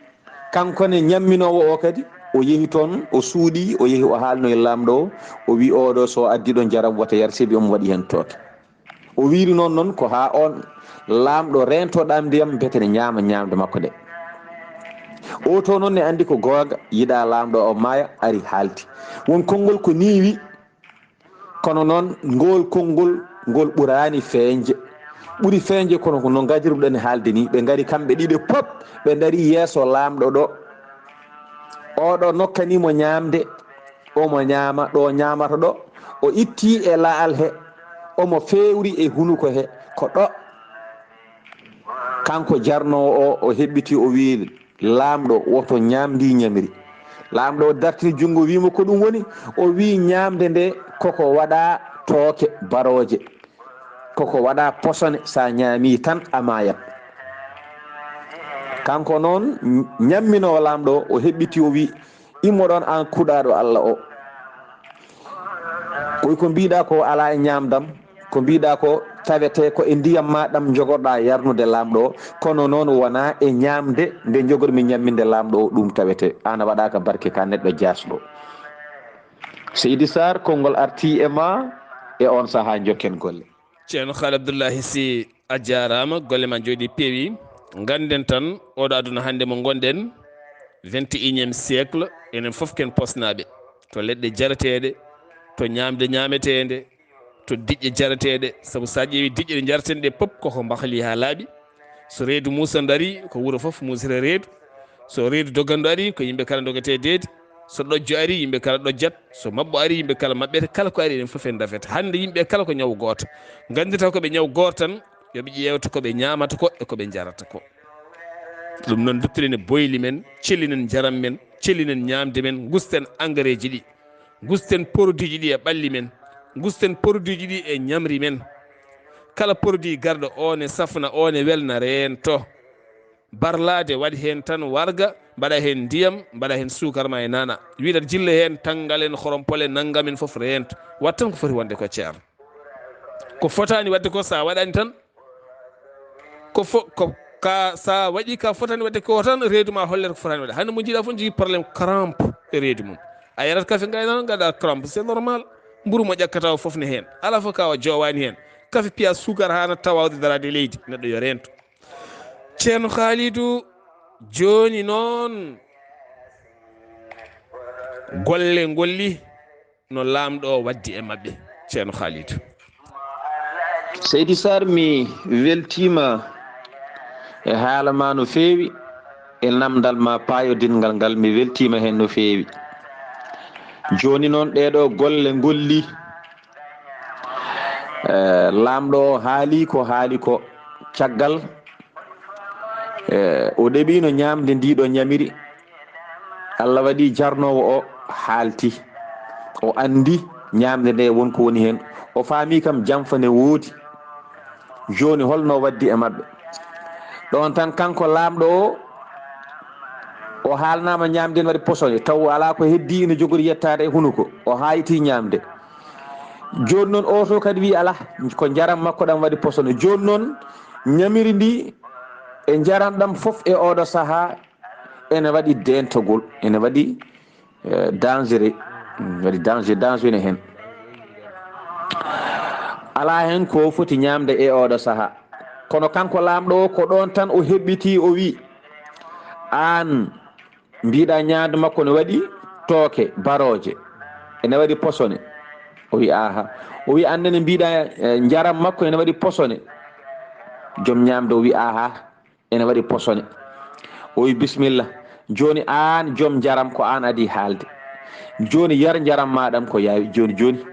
kanko ne ñamminoowo o kadi, o yehi toon, o suuɗi, o yehi o haalno e laamɗo o, o wii, "Oɗo so addi ɗo njaram wota yar, sibi omo waɗi heen tooke." O wiiri noon, noon ko haa oon laamɗo reento ɗam ndiyam, mbete ne ñaama ñaamde makko nde. O to noon ne anndi ko goonga, yiɗa laamɗo o maaya, ari haaldi. Won konngol ko nii wi, kono noon ngol konngol ngol ɓuraani feeñde. Ɓuri feeñde kono ko no ngajirɗen haalde nii. Ɓe ngari kamɓe ɗiɗo pop, ɓe ndarii yeeso laamɗo ɗo. Oɗo nokkanii mo ñaamde, omo ñaama, ɗo ñaamata ɗo. O ittii e la'al he, omo feewri e hunuko he, ko ɗo. Kanko jarnoowo o, o heɓɓitii, o wii, "Laamɗo, woto ñaam ndi ñamiri." Laamɗo o dartini junngo, wii mo ko ɗum woni. O wii, "Ñaamde nde koko waɗa tooke barooje, koko waɗa posone, so a ñaami tan a maayat." Kanko noon ñamminoowo laamɗo o, o heɓɓitii, o wii, "Immoɗon aan kuɗaaɗo Alla o. Koy ko mbiɗa ko alaa e ñaamdam, ko mbiɗa ko tawetee ko e ndiyam ma ɗam njogorɗa yarnude laamɗo o, kono noon wonaa e ñaamde nde njogormi ñamminde laamɗo o, ɗum tawetee. Aan a waɗaaka barke ka neɗɗo jaasɗo." Seydi Sarr, konngol artii e ma e oon sahaa, njokken golle. Ceerno Haali Abdullahi Si, a jaaraama, golle ma njooɗi peewi. Ngannden tan, oɗo aduna hannde mo ngonɗen, vingt et unième siècle, enen fof ken posnaaɓe. To leɗɗe jareteeɗe, to ñaamde ñaameteende, to diƴƴe jareteeɗe. Sabu so a ƴeewi diƴƴe ɗe njaraten ɗe pop, koko mbahli haa laaɓi. So reedu muusa darii, ko wuro fof muusata reedu. So reedu dogandu arii, ko yimɓe kala ndogetee deedi. So ɗojjo arii, yimɓe kala ɗojjat. So maɓɓo arii, yimɓe kala maɓɓete. Kala ko arii, enen fof en dafete. Hannde yimɓe kala ko ñaw gooto. Nganndita ko ɓe ñaw gooto tan, yo ɓe ƴeewta ko ɓe ñaamata ko e ko ɓe njarata ko. Ɗum noon, nduttiren e boyli men, cellinen njaram men, cellinen ñaamde men, ngusten engrais ji ɗi, ngusten produit ji ɗi e ɓalli men, ngusten produit ji ɗi e ñamri men. Kala produit garɗo, o ne safna, o ne welna, reento. Barlaade, waɗi heen tan warga, mbaɗa heen ndiyam, mbaɗa heen suukar ma e naana. Wiɗat jille heen, tanngal en, horompol en, nanngam en, fof reento. Waɗ tan ko foti wonde ko, ceerno. Ko fotaani waɗde ko, so a waɗaani tan, ko fo-, ko ka, so a waɗi ka fotaani waɗde ko tan, reedu ma hollete ko fotaani waɗde. Hannde mo njiiɗa fof ne jogii problème crampe e reedu mum. A yarat kafe ngayna noon, ngaɗa crampe, c'est normal. Mburu mo ƴakkata o fof ne heen. Alaa fof ka o joowaani heen. Kafe piya suukar haa na tawawde daraade e leydi. Neɗɗo yo reento. Ceerno Khalidou, jooni noon golle ngolli no laamɗo o waddi e maɓɓe, Ceerno Khalidou. Seydi Sarr, mi weltiima e haala ma no feewi, e namdal ma paayodinngal ngal, mi weltiima heen no feewi. Jooni noon ɗee ɗoo golle ngolli, eh, laamɗo o haali ko haali ko, caggal, eh, o ɗeɓiino ñaamde ndii ɗoo ñamiri. Allah waɗi jarnoowo o haalti. O anndi ñaamde nde won ko woni heen. O faami kam jamfa ne woodi. Jooni holno waddi e maɓɓe? Ɗoon tan kanko laamɗo o, O haalnaama ñaamde ne waɗi posone, taw alaa ko heddii ina jogori yettaade e hunuko. O haayti ñaamde. Jooni noon, oo to kadi wiyi alaa, ko njaram makko ɗam waɗi posone. Jooni noon, ñamiri ndi e njaram ɗam fof e ooɗo sahaa ene waɗi deentagol, ene waɗi, eh, dangereux. Mm, waɗi danger, danger ne heen. Alaa heen ko foti ñaamde e ooɗo sahaa. Kono kanko laamɗo o, ko ɗoon tan o heɓɓitii, o wiyi, aan mbiɗa ñaamde makko ne waɗi tooke, barooje, ene waɗi posone. O wiyi, "Aha." O wiyi, "Aan nene mbiɗa, eh, njaram makko ene waɗi posone." Joom ñaamde o wiyi, "Aha, ene waɗi posone." O wiyi, "Bisimilla. Jooni aan joom njaram, ko aan adii haalde. Jooni yar njaram maa ɗam ko yaawi jooni jooni."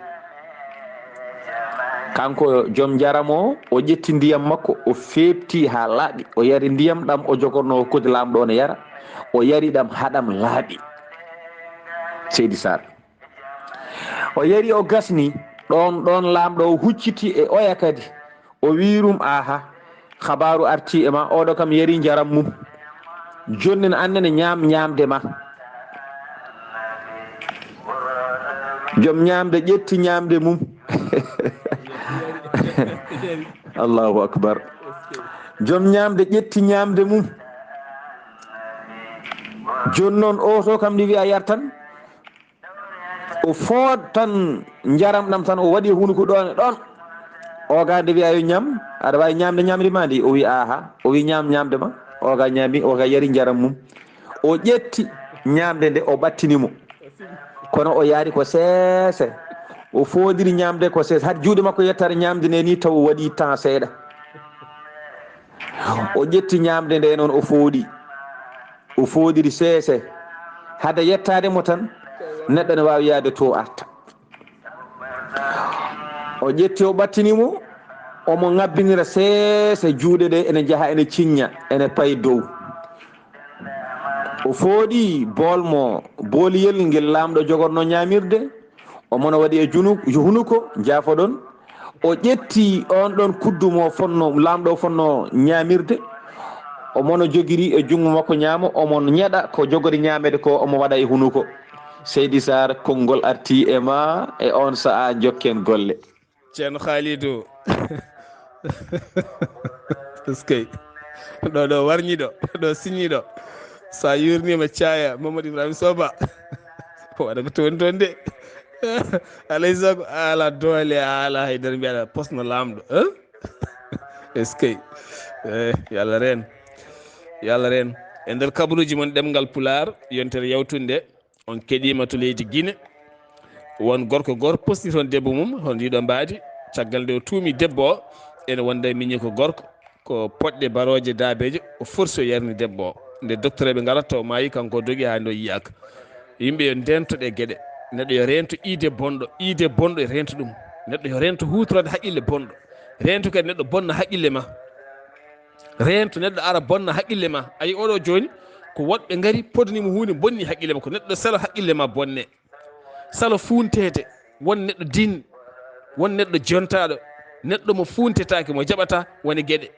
Kanko joom njaram o, o ƴetti ndiyam makko, o feepti haa laaɓi, o yari ndiyam ɗam o jogornoo, o hokkiti laamɗo o ne yara, o yari ɗam haa ɗam laaɓi. Seydi Sarr. O yari, o gasni, ɗoon, ɗoon laamɗo o hucciti e oya kadi. O wiyi ɗum, "Aha, habaaru artii e ma, oɗo kam yari njaram mum. Jooni ne aan nene ñaam ñaamde ma." Joom ñaamde ƴetti ñaamde mum. Allahu akbar. Joom ñaamde ƴetti ñaamde mum. Jooni noon, oo to kam ndi wiya yar tan, o food tan njaram ɗam tan, o waɗi e hunuko ɗoon e ɗoon. Oga nde wiya yo ñaam, aɗa waawi ñaamde ñaamri ma ndi? O wi, "Aha." O wi, "Ñaam ñaamde ma." Oga ñaami, oga yari njaram mum. O ƴetti ñaamde nde, o ɓattini mo. Kono o yaari ko seese. O foodiri ñaamde ko seese. Hade juuɗe makko yettaade ñaamde nde ni, taw o waɗi temps seeɗa. O ƴetti ñaamde nde noon, o fooɗi. O fooɗiri seese. Hade yettaade mo tan, neɗɗo ne waawi yaade to arta. O ƴetti, o ɓattini mo, omo ŋabbinira seese, juuɗe ɗe ene njaha, ene ciñña, ene payi dow. O fooɗi bool mo, booliyel ngel laamɗo jogorno ñaamirde, omo no waɗi e junu-, hunuko, jaafoɗon. O ƴetti oon ɗoon kuddu mo fonno, laamɗo o fonno ñaamirde, omo no jogiri e junngo makko ñaamo, omo ñeɗa ko jogori ñaameede ko, omo waɗa e hunuko. Seydi Sarr, konngol artii e ma e oon sahaa, njokken golle. Ceerno Khalidou. Eskey. Ɗo, ɗo warñiiɗo, ɗo siñiiɗo. Sa yuurniima caaya Mamadou Ibrahima Soba. Waɗa ko toon toon de. Alay sago, a ala doole, a ala haydara, mbiyaɗa posno laamɗo, hein? Eskey. Eh, yo Allah reen. Yo Allah reen. E nder kabaruuji mon ɗemngal Pulaar, yontere yawtunde, on keɗiima to leydi Gine. Won gorko gooto posti toon debbo mum, hono ndiɗo mbaadi. Caggal nde o tuumi debbo o, ene wonda e miñiiko gorko, ko poɗɗe barooje daabeeje, o forsi o yarni debbo o. Nde doktoreeɓe ngarata, o maayi, kanko o dogi haa nde o yiyaaka. Yimɓe yo ndeentoɗe geɗe. Neɗɗo yo reento iide bonɗo, iide bonɗo e reento ɗum. Neɗɗo yo reento huutorade haqqille bonɗo. Reento kadi neɗɗo bonna haqqille ma. Reento neɗɗo ara bonna haqqille ma. A yi oɗo jooni, ko woɗɓe ngari podani mo huunde, bonni haqqille ma. Ko neɗɗo salo haqqille ma bonne. Salo fuunteede, won neɗɗo din, won neɗɗo jontaaɗo, neɗɗo mo fuuntetaake, mo jaɓata woni geɗe.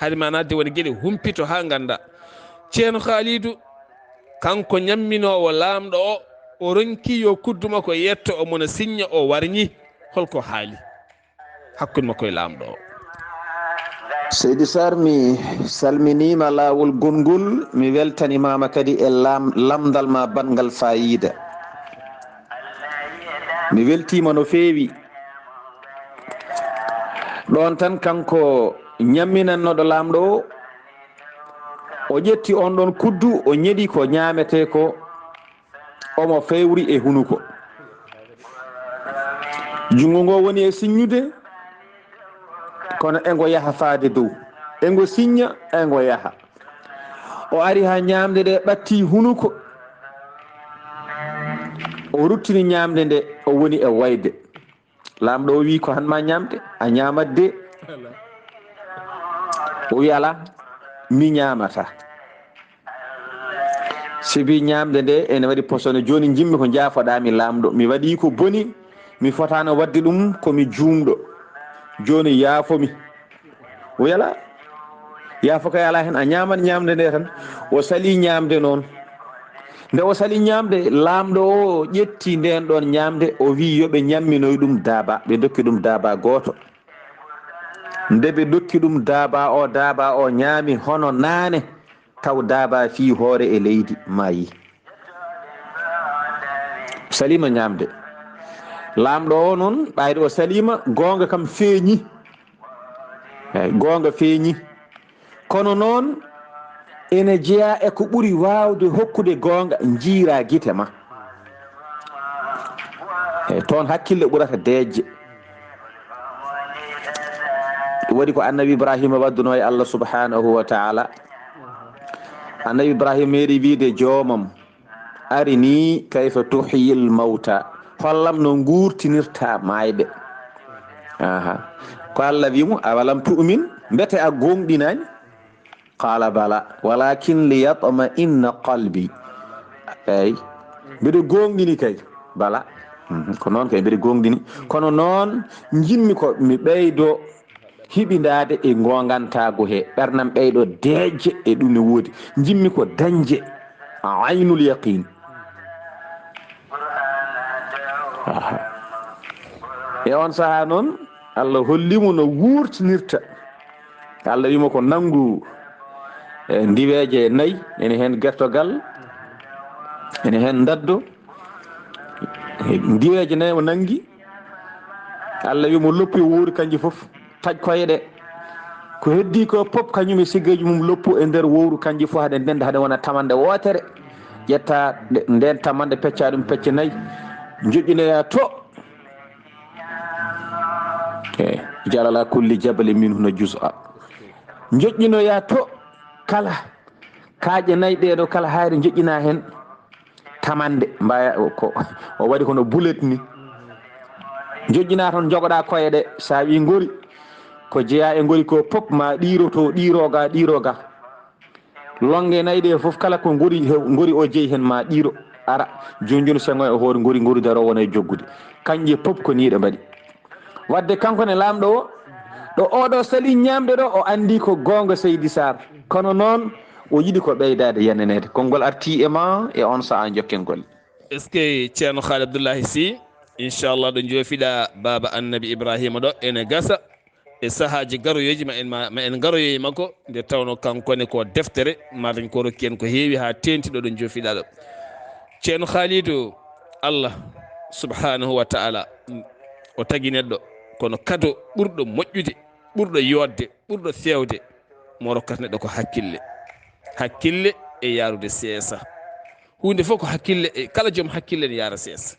Hari ma naatde woni geɗe, humpito haa ngannda. Ceerno Khalidou, kanko ñamminoowo laamɗo o, o ronki yo kuddu makko yetto, omo no siñña, o warñi. Holko haali hakkunde makko e laamɗo o? Seydi Sarr, mi salminiima laawol gonngol, mi weltanimaama kadi e lam-, lamndal ma banngal faayiida. Mi weltiima no feewi. Ɗoon tan kanko ñamminannooɗo laamɗo o, o ƴetti oon ɗoon kuddu, o ñeɗi ko ñaametee ko, omo fewri e hunuko. Junngo ngo woni e siññude, kono e ngo yaha faade dow. E ngo siñña, e ngo yaha. O ari haa ñaamde nde, ɓatti hunuko. O ruttini ñaamde nde, o woni e wayde. Laamɗo o wii, "Ko han ma ñaamde, a ñaamat de." O wii, "Alaa, mi ñaamata." Sibi ñaamde nde ene waɗi posone. Jooni njimmi ko njaafoɗaa mi, laamɗo. Mi waɗii ko boni, mi fotaano waɗde ɗum, ko mi juumɗo. Jooni yaafo mi. O wii, "Alaa, yaafo kay alaa heen, a ñaamat ñaamde nde tan." O salii ñaamde noon. Nde o sali ñaamde, laamɗo o ƴetti ndeen ɗoon ñaamde, o wii yo ɓe ñamminoy ɗum daaba, ɓe dokki ɗum daaba gooto. Nde ɓe dokki ɗum daaba o, daaba o ñaami hono naane, taw daaba fii hoore e leydi, maayi. Saliima ñaamde. Laamɗo o noon, ɓayde o saliima, goonga kam feeñi. Eey, goonga feeñi. Kono noon, ene jeyaa e ko ɓuri waawde hokkude goonga, njiiraa gite ma. Eey, toon hakkille ɓurata deeƴde. Ɗum waɗi ko Annabi Ibraahiima waɗduno e Allah subhaanahu wa taala. Annabi Ibraahiima meeɗi wiyde joomam, "Arinii kayfa tuhyil mawta." Hollam no nguurtinirta maayɓe. Aha. Ko Allah wi mo, "Awalam tu'min?" Mbete a goongɗinaani? Qaala bala, walakin liyatma'inna qalbi. Eey. Mbiɗo goongɗini kay. Bala. Mhm. Ko noon kay, mbiɗo goongɗini. Kono noon, njimmi ko mi ɓeydo hiɓindaade e ngoongantaagu he ɓernam ɓeyɗo deeƴde e ɗum ne woodi. Njimmi ko dañde aynul yaqiin. Aha. E on sahaa noon, Allah holli mo no wuurtinirta. Allah wi mo ko nanngu, e, ndiweeje nayi, ene heen gertogal, ene heen ndaddo. Ndiweeje nayi o nanngi. Allah wi mo loppi o wowri kanji fof. Taƴ koye ɗe. Ko heddii ko pop, kañum e siggeeji mum loppu e nder wowru kanji fof, haɗe ndenda, haɗe wona tamande wootere. Ƴetta ɗe, nden tamande, pecca ɗum pecce nayi. Njoƴƴinoya to. E, ij'al ala kulli jabalin minhunna juz'a. Njoƴƴinoya to kala kaaƴe nayi ɗee ɗo, kala hayre njoƴƴina heen tamande, mbaya ko o waɗi kono bulet ni. Njoƴƴina toon, njogoɗa koye ɗe, so a wi ngori, ko jeyaa e ngori ko pop, ma ɗiiro to, ɗiiro ga, ɗiiro ga. Lonnge nayi ɗe fof, kala ko ngori, he-, ngori o jeyi heen, ma ɗiiro ara. Jooni jooni, seŋo e hoore ngori, ngori daro wona e joggude. Kañƴe pop ko nii ɗe mbaɗi. Wadde kanko ne laamɗo o, ɗo oɗo sali ñaamde ɗo, o anndi ko goonga Seydi Sarr. Kono noon, o yiɗi ko ɓeydaade yeneneede. Konngol artii e ma, e on sahaa jokken golle. Est-ce que Ceerno Haali Abdullahi Sy, inchallah, ɗo joofiɗa Baaba Annabi Ibrahima ɗo, ene gasa e sahaaji garoyooji ma en, ma, ma en garoyo e makko, nde tawno kanko ne ko deftere, ma dañ ko rokki en ko heewi haa teenti ɗo ɗo joofiɗa ɗo. Ceerno Haalidu, Allah subhanahu wa ta'ala o tagi neɗɗo, kono kado ɓurɗo moƴƴude, ɓurɗo yooɗde, ɓurɗo feewde, mo rokkata neɗɗo ko hakkille. Hakkille e yaarude seesa. Huunde fof ko hakkille, e kala joom hakkille ne yaara seesa.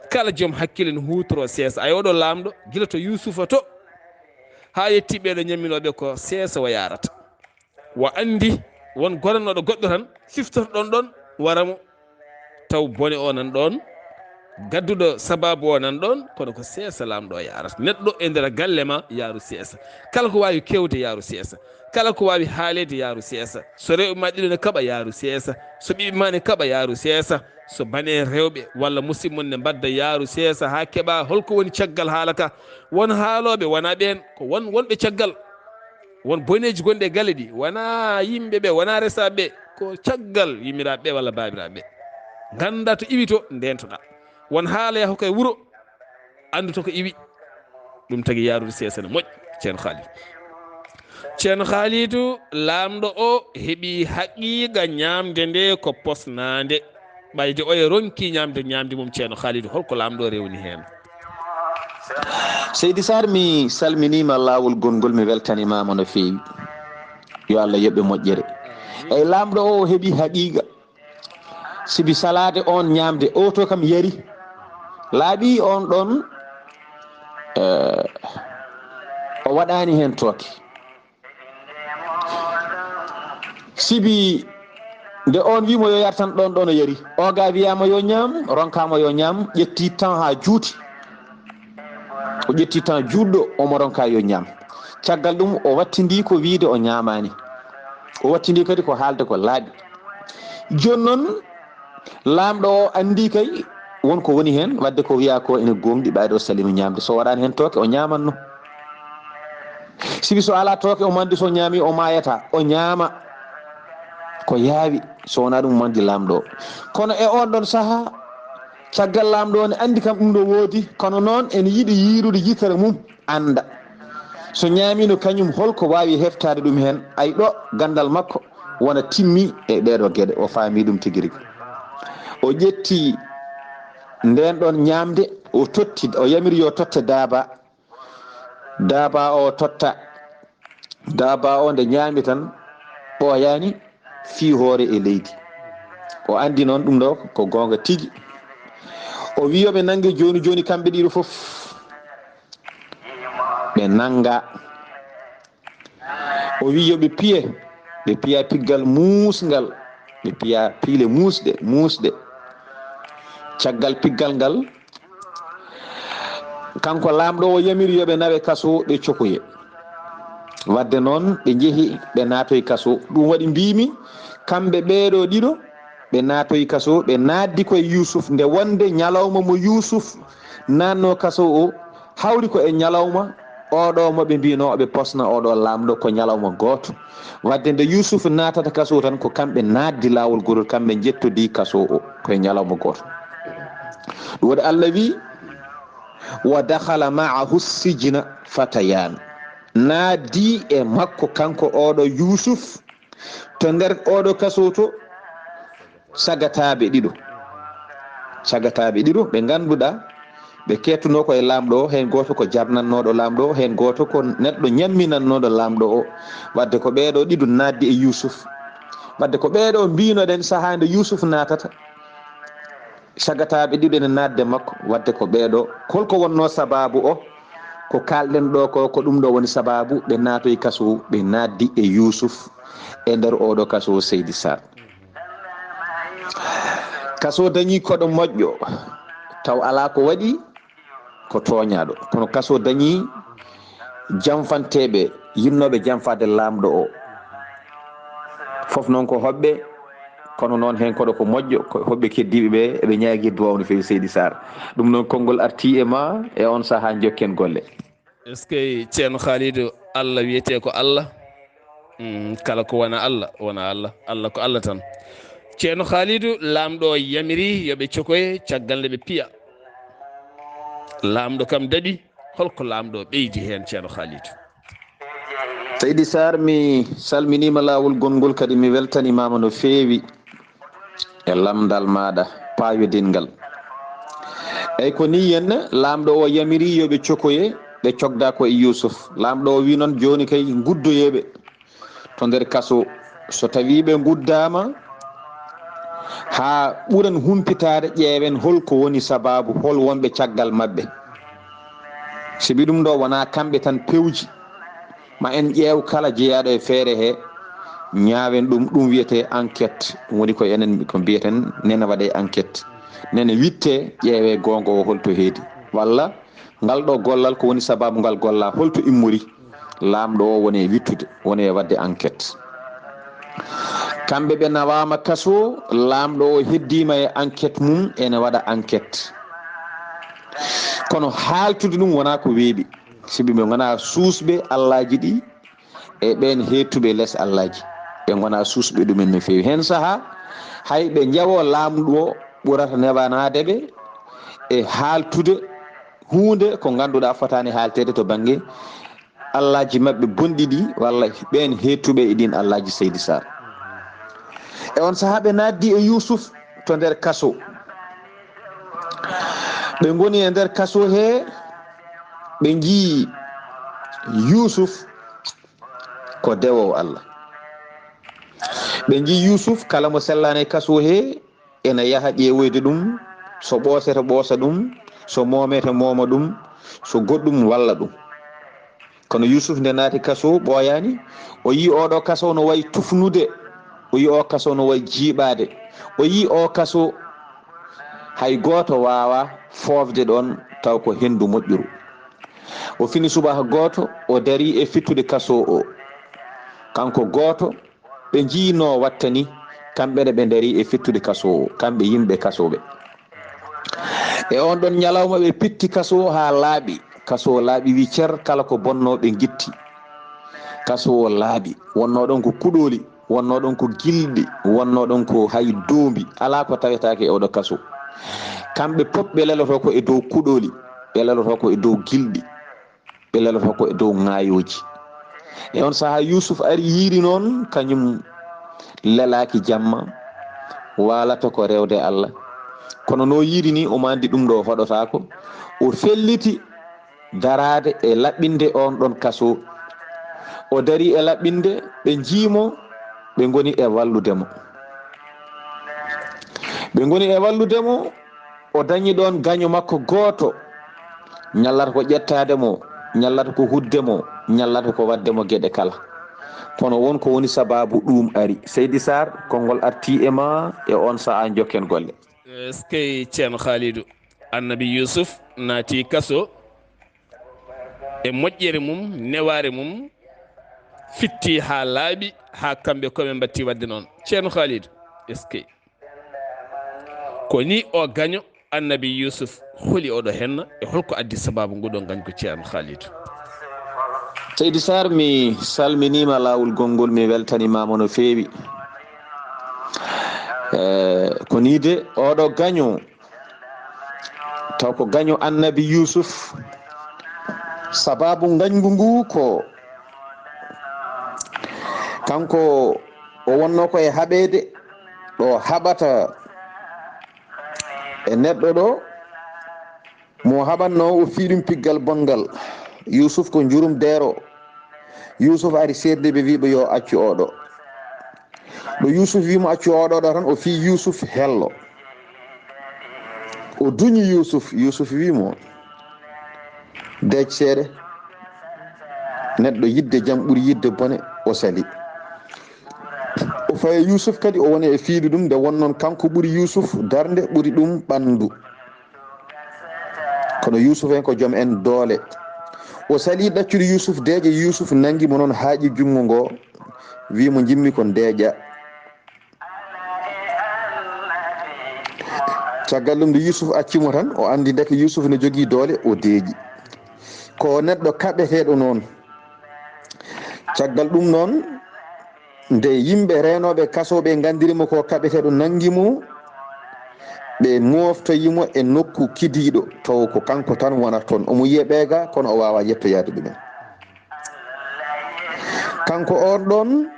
Kala joom hakkille ne huutoro seesa. Ay, oɗo laamɗo, gila to Yuusufa to, haa yetti ɓeeɗo ñamminooɓe ko seesa o yaarata. Wa anndi won gonanooɗo goɗɗo tan, siftorɗon ɗon, wara mo, taw bone o nan ɗon, gadduɗo sababu o nan ɗon, kono ko seesa laamɗo o yaarata. Neɗɗo e nder galle ma, yaaru seesa. Kala ko waawi kewde, yaaru seesa. Kala ko waawi haaleede, yaaru seesa. So rewɓe ma ɗiɗo ne kaɓa, yaaru seesa. So ɓiɓɓe ma ne kaɓa, yaaru seesa. So bane rewɓe walla musidɓe mon ne mbadda, yaaru seesa haa keɓa holko woni caggal haala ka. Won haalooɓe, wona ɓeen, ko won wonɓe caggal. Won boneeji gonɗi e galle ɗi, wona yimɓe ɓe, wona resaaɓe ɓe, ko caggal yummiraaɓe ɓe walla baabiraaɓe ɓe. Ngannda to iwi to, ndeentoɗa. Won haala yaha koye wuro, anndu to ko iwi. Ɗum tagi yaarude seesa ne moƴƴi, Ceerno Haalidu. Ceerno Haalidu, laamɗo o heɓi haqiiqa ñaamde nde ko posnaande. Ɓayde oya ronki ñaamde ñaamde mum, Ceerno Haalidu, holko laamɗo o rewni heen? Seydi Sarr, mi salminiima laawol gonngol, mi weltanimaama no feewi. Yo Allah yoɓ ɓe moƴƴere. Eyi, laamɗo o, o heɓi haqiiqa. Sibi salaade on ñaamde, o to kam yari. Laaɓi on ɗon, eh, o waɗaani heen tooke. Sibi nde on wiimo yo yar tan, ɗon ɗon o yari. O ga wiyaama yo ñaam, ronkaama yo ñaam, ƴetti temps haa juuti. O ƴetti temps juutɗo, omo ronka yo ñaam. Caggal ɗum, o wattindi ko wiide o ñaamaani. O wattindi kadi ko haalde ko laaɓi. Jooni noon, laamɗo o anndi kay won ko woni heen, wadde ko wiyaa ko ene gooŋɗi, ɓayde o salima ñaamde. So waɗaani heen tooke, o ñaamanno. Sibi so alaa tooke, o manndi, so ñaami, o maayata, o ñaama. Ko yaawi, so wonaa ɗum mandi laamɗo o. Kono e oon ɗoon sahaa, caggal laamɗo o ne anndi kam ɗum ɗo woodi, kono noon ene yiɗi yiirude yitere mum, annda. So ñaamiino kañum, holko waawi heftaade ɗum heen? Ay ɗo ganndal makko wona timmi e ɗeeɗo geɗe, o faami ɗum tigi rigi. O ƴetti ndeen ɗoon ñaamde, o totti, o yamiri yo totte daaba. Daaba o totta. Daaba o nde ñaami tan, ɓooyaani fii hoore e leydi. O anndi noon ɗum ɗo ko goonga tigi. O wi yo ɓe nannge jooni jooni kamɓe ɗiɗo fof. Ɓe nannga. O wi yo ɓe piye, ɓe piya piggal muusngal, ɓe piya piile muusɗe, muusɗe. Caggal piggal ngal, kanko laamɗo o yamiri yo ɓe nawe kaso, ɓe cokoye. Wadde noon, ɓe njehi, ɓe naatoyi kaso. Ɗum waɗi mbiimi, kamɓe ɓeeɗo ɗiɗo, ɓe naatoyi kaso, ɓe naatdi koye Yuusuf, nde wonde ñalawma mo Yuusuf naatno kaso o, hawri ko e ñalawma oɗo mo ɓe mbino ɓe posna oɗo laamɗo ko ñalawma gooto. Wadde nde Yuusuf naatata kaso tan, ko kamɓe naatdi laawol gootol, kamɓe njettodi kaso o ko e ñalawma gooto. Ɗum waɗi Allah wi, "Wa dakhala ma'ahu sijna fatayan." Naatdi e makko kanko oɗo Yuusuf to nder oɗo kaso to, sagataaɓe ɗiɗo. Sagataaɓe ɗiɗo ɓe ngannduɗaa ɓe keettunoo ko e laamɗo o, heen gooto ko jarnannooɗo laamɗo o, heen gooto ko neɗɗo ñamminannooɗo laamɗo o. Wadde ko ɓeeɗo ɗiɗo naatdi e Yuusuf. Wadde ko ɓeeɗo mbinoɗen sahaa nde Yuusuf naatata. Sagataaɓe ɗiɗo ene naatde makko. Wadde ko ɓeeɗo. Holko wonnoo sabaabu o? Ko kaalɗen ɗo ko, ko ɗum ɗo woni sabaabu ɓe naatoyi kaso, ɓe naatdi e Yuusuf e nder oɗo kaso, Seydi Sarr. Kaso dañi koɗo moƴƴo, taw alaa ko waɗi, ko tooñaaɗo. Kono kaso dañi janfanteeɓe, yinnooɓe janfaade laamɗo o. Fof noon ko hoɓɓe, kono noon heen koɗo ko moƴƴo, ko hoɓɓe keddiiɓe ɓe, eɓe ñaagii duwaaw no feewi, Seydi Sarr. Ɗum noon konngol artii e ma, e oon sahaa njokken golle. Est-ce que Ceerno Khalidou, Allah wiyetee ko Allah? Mm, kala ko wona Allah, wona Allah. Allah ko Allah tan. Ceerno Khalidou, laamɗo o yamiri yo ɓe cokoye caggal nde ɓe piya. Laamɗo kam daɗi, holko laamɗo o ɓeydi heen, Ceerno Khalidou? Seydi Sarr, mi salminiima laawol gonngol, kadi mi weltanimaama no feewi e lamndal maaɗa paayodingal. Eyi, ko nii henne, laamɗo o yamiri yo ɓe cokoye, ɓe cogda ko e Yuusuf. Laamɗo o wi noon, jooni kay, nguddoyee ɓe to nder kaso. So tawii ɓe nguddaama, haa ɓuran humpitaade, ƴeewen holko woni sabaabu, hol wonɓe caggal maɓɓe. Sibi ɗum ɗo wonaa kamɓe tan pewji. Ma en ƴeew kala jeyaaɗo e feere he, ñaawen ɗum, ɗum wiyetee enquête. Ɗum woni ko enen ko mbiyeten, nene waɗee enquête. Nene wittee, ƴeewee goonga o holto heedi. Walla ngal ɗo gollal ko woni sabaabu ngal gollaa, holto immori? Laamɗo o woni e wittude, woni e waɗde enquête. Kamɓe ɓe nawaama kaso, laamɗo o heddiima e enquête mum, ene waɗa enquête. Kono haaltude ɗum wonaa ko weeɓi. Sibi ɓe ngonaa suusɓe Allaaji ɗi e ɓeen heettuɓe les Allaaji. Ɓe ngonaa suusɓe ɗumen no feewi. Heen sahaa, hay ɓe njawo laamɗo o ɓurata newanaade ɓe e haaltude huunde ko ngannduɗaa fotaani haalteede to bannge Allaaji maɓɓe bonɗi ɗi, walla ɓeen heettuɓe e ɗiin Allaaji, Seydi Sarr. E oon sahaa ɓe naatdi e Yuusuf to nder kaso. Ɓe ngoni e nder kaso he, ɓe njii Yuusuf ko dewoowo Allah. Ɓe njii Yuusuf kala mo sellaani e kaso he, ene yaha ƴeewoyde ɗum, so ɓoosete ɓoosa ɗum, so moomete mooma ɗum, so goɗɗum walla ɗum. Kono Yuusuf nde naati kaso ɓooyaani, o yii oɗo kaso no wayi tufnude, o yii o kaso no wayi jiiɓaade, o yii o kaso hay gooto waawaa foofde ɗoon taw ko henndu moƴƴuru. O fini subaka gooto, o darii e fittude kaso o. Kanko gooto, ɓe njiinoo wattani, kamɓe ne ɓe ndarii e fittude kaso o, kamɓe yimɓe kaso ɓe. E oon ɗoon ñalawma ɓe pitti kaso o haa laaɓi. Kaso o laaɓi wi cer, kala ko bonnoo ɓe ngitti. Kaso o laaɓi, wonnoo ɗoon ko kuɗooli. wonnoo ɗon ko gilɗi, wonnoo ɗon ko hay doombi, alaa ko tawetaake e oɗo kaso. Kamɓe pop ɓe leloto ko e dow kuɗoli, ɓe leloto ko e dow gilɗi, ɓe leloto ko e dow ŋaayooji. E on sahaa, Yuusuf ari yiiri noon, kañum lelaaki jamma, waalata ko rewde Allah. Kono no yiiri ni, omo anndi ɗum ɗo hoɗotaako. O felliti daraade e laɓɓinde on ɗon kaso. O darii e laɓɓinde, ɓe njiimo, ɓe ngoni e wallude mo. Ɓe ngoni e wallude mo, o dañi ɗon gaño makko gooto. Ñallata ko ƴettaade mo, ñallata ko hudde mo, ñallata ko waɗde mo geɗe kala. Kono won ko woni sabaabu ɗum ari. Seydi Sarr, konngol artii e ma e on sahaa, njokken golle. Eskey, Ceerno Khalidou. Annabi Yuusuf naati kaso e moƴƴere mum, newaare mum, fitti haa laaɓi, haa kamɓe ko ɓe mbatti waɗde noon. Ceerno Khalidou, eskey. Ko ni o gaño Annabi Yuusuf, holi oɗo henna e holko addi sabaabu nguɗo gañgu, Ceerno Khalidou? Seydi Sarr, mi salminiima laawol gonngol, mi weltanimaama no feewi. Eh, ko ni de, oɗo gaño, taw ko gaño Annabi Yuusuf. Sabaabu ngañgu ngu ko kanko o wonnoo ko e haɓeede, ɗo haɓata e neɗɗo ɗo, mo haɓannoo o fii ɗum piggal bonngal. Yuusuf ko njurum deero. Yuusuf ari seerndi ɓe, wii ɓe yo accu oɗo. Ɗo Yuusuf wii mo accu oɗo ɗo tan, o fii Yuusuf hello. O duñi Yuusuf, Yuusuf wii mo, deec seeɗa, neɗɗo yiɗde jam ɓuri yiɗde bone, o sali. O fayi Yuusuf kadi, o woni e fiiɗu ɗum, nde wonnoon kanko ɓuri Yuusuf darnde, ɓuri ɗum ɓanndu. Kono Yuusuf en ko joom en doole. O sali ɗaccude Yuusuf deeƴa, Yuusuf nanngi mo noon, haaƴi junngo ngo, wii mo, njimmi ko deeƴa. Caggal ɗum, nde Yuusuf acci mo tan, o anndi ndeke Yuusuf ne jogii doole, o deeƴi. Ko neɗɗo kaɓeteeɗo noon. Caggal ɗum noon, nde yimɓe reenooɓe kasooɓe nganndiri mo ko kaɓeteeɗo, nanngi mo, ɓe mooftoyi mo e nokku kidiiɗo, taw ko kanko tan wonata toon. Omo yiya ɓeega, kono o waawaa yettoyaade ɗumen. Kanko oon ɗoon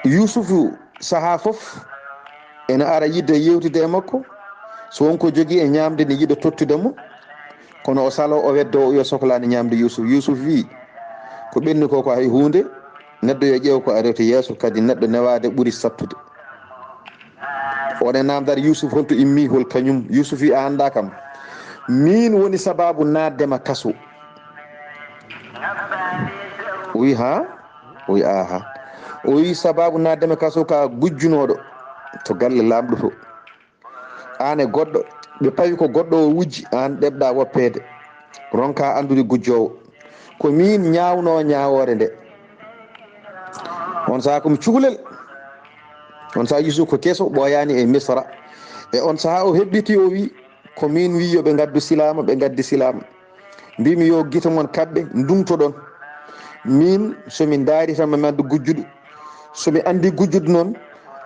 Yuusufu, sahaa fof ena ara yiɗde yeewtidde e makko, so won ko jogii e ñaamde ne yiɗa tottude mo, kono o saloo, o weddoo, o wiya soklaani ñaamde Yuusuf. Yuusuf wii, ko ɓenni ko, ko hay huunde, neɗɗo yo ƴeew ko arete yeeso, kadi neɗɗo newaade ɓuri sattude. Oɗon naamndar Yuusuf holto immi, hol kañum? Yuusuf wi, a anndaa kam. Miin woni sabaabu naatde ma kaso. O wi, haa? O wi, aha. O wi, sabaabu naatde ma kaso ka gujjunooɗo to galle laamɗo to. Aan e goɗɗo, ɓe pawi ko goɗɗo o wujji, aan ɗeɓɗa woppeede. Ronka anndude gujjoowo. Ko miin ñaawnoo ñaawoore nde. On sahaa ko mi cukalel. On sahaa Yuusuf ko keso, ɓooyaani e Misra. E on sahaa o heɓɓiti, o wi, ko miin wi yo ɓe ngaddu silaama, ɓe ngaddi silaama. Mbimi yo gite mon kaɓɓe, ndungtoɗon. Miin, so mi ndaari tan, mi anndu gujjuɗo. So mi anndi gujjuɗo noon,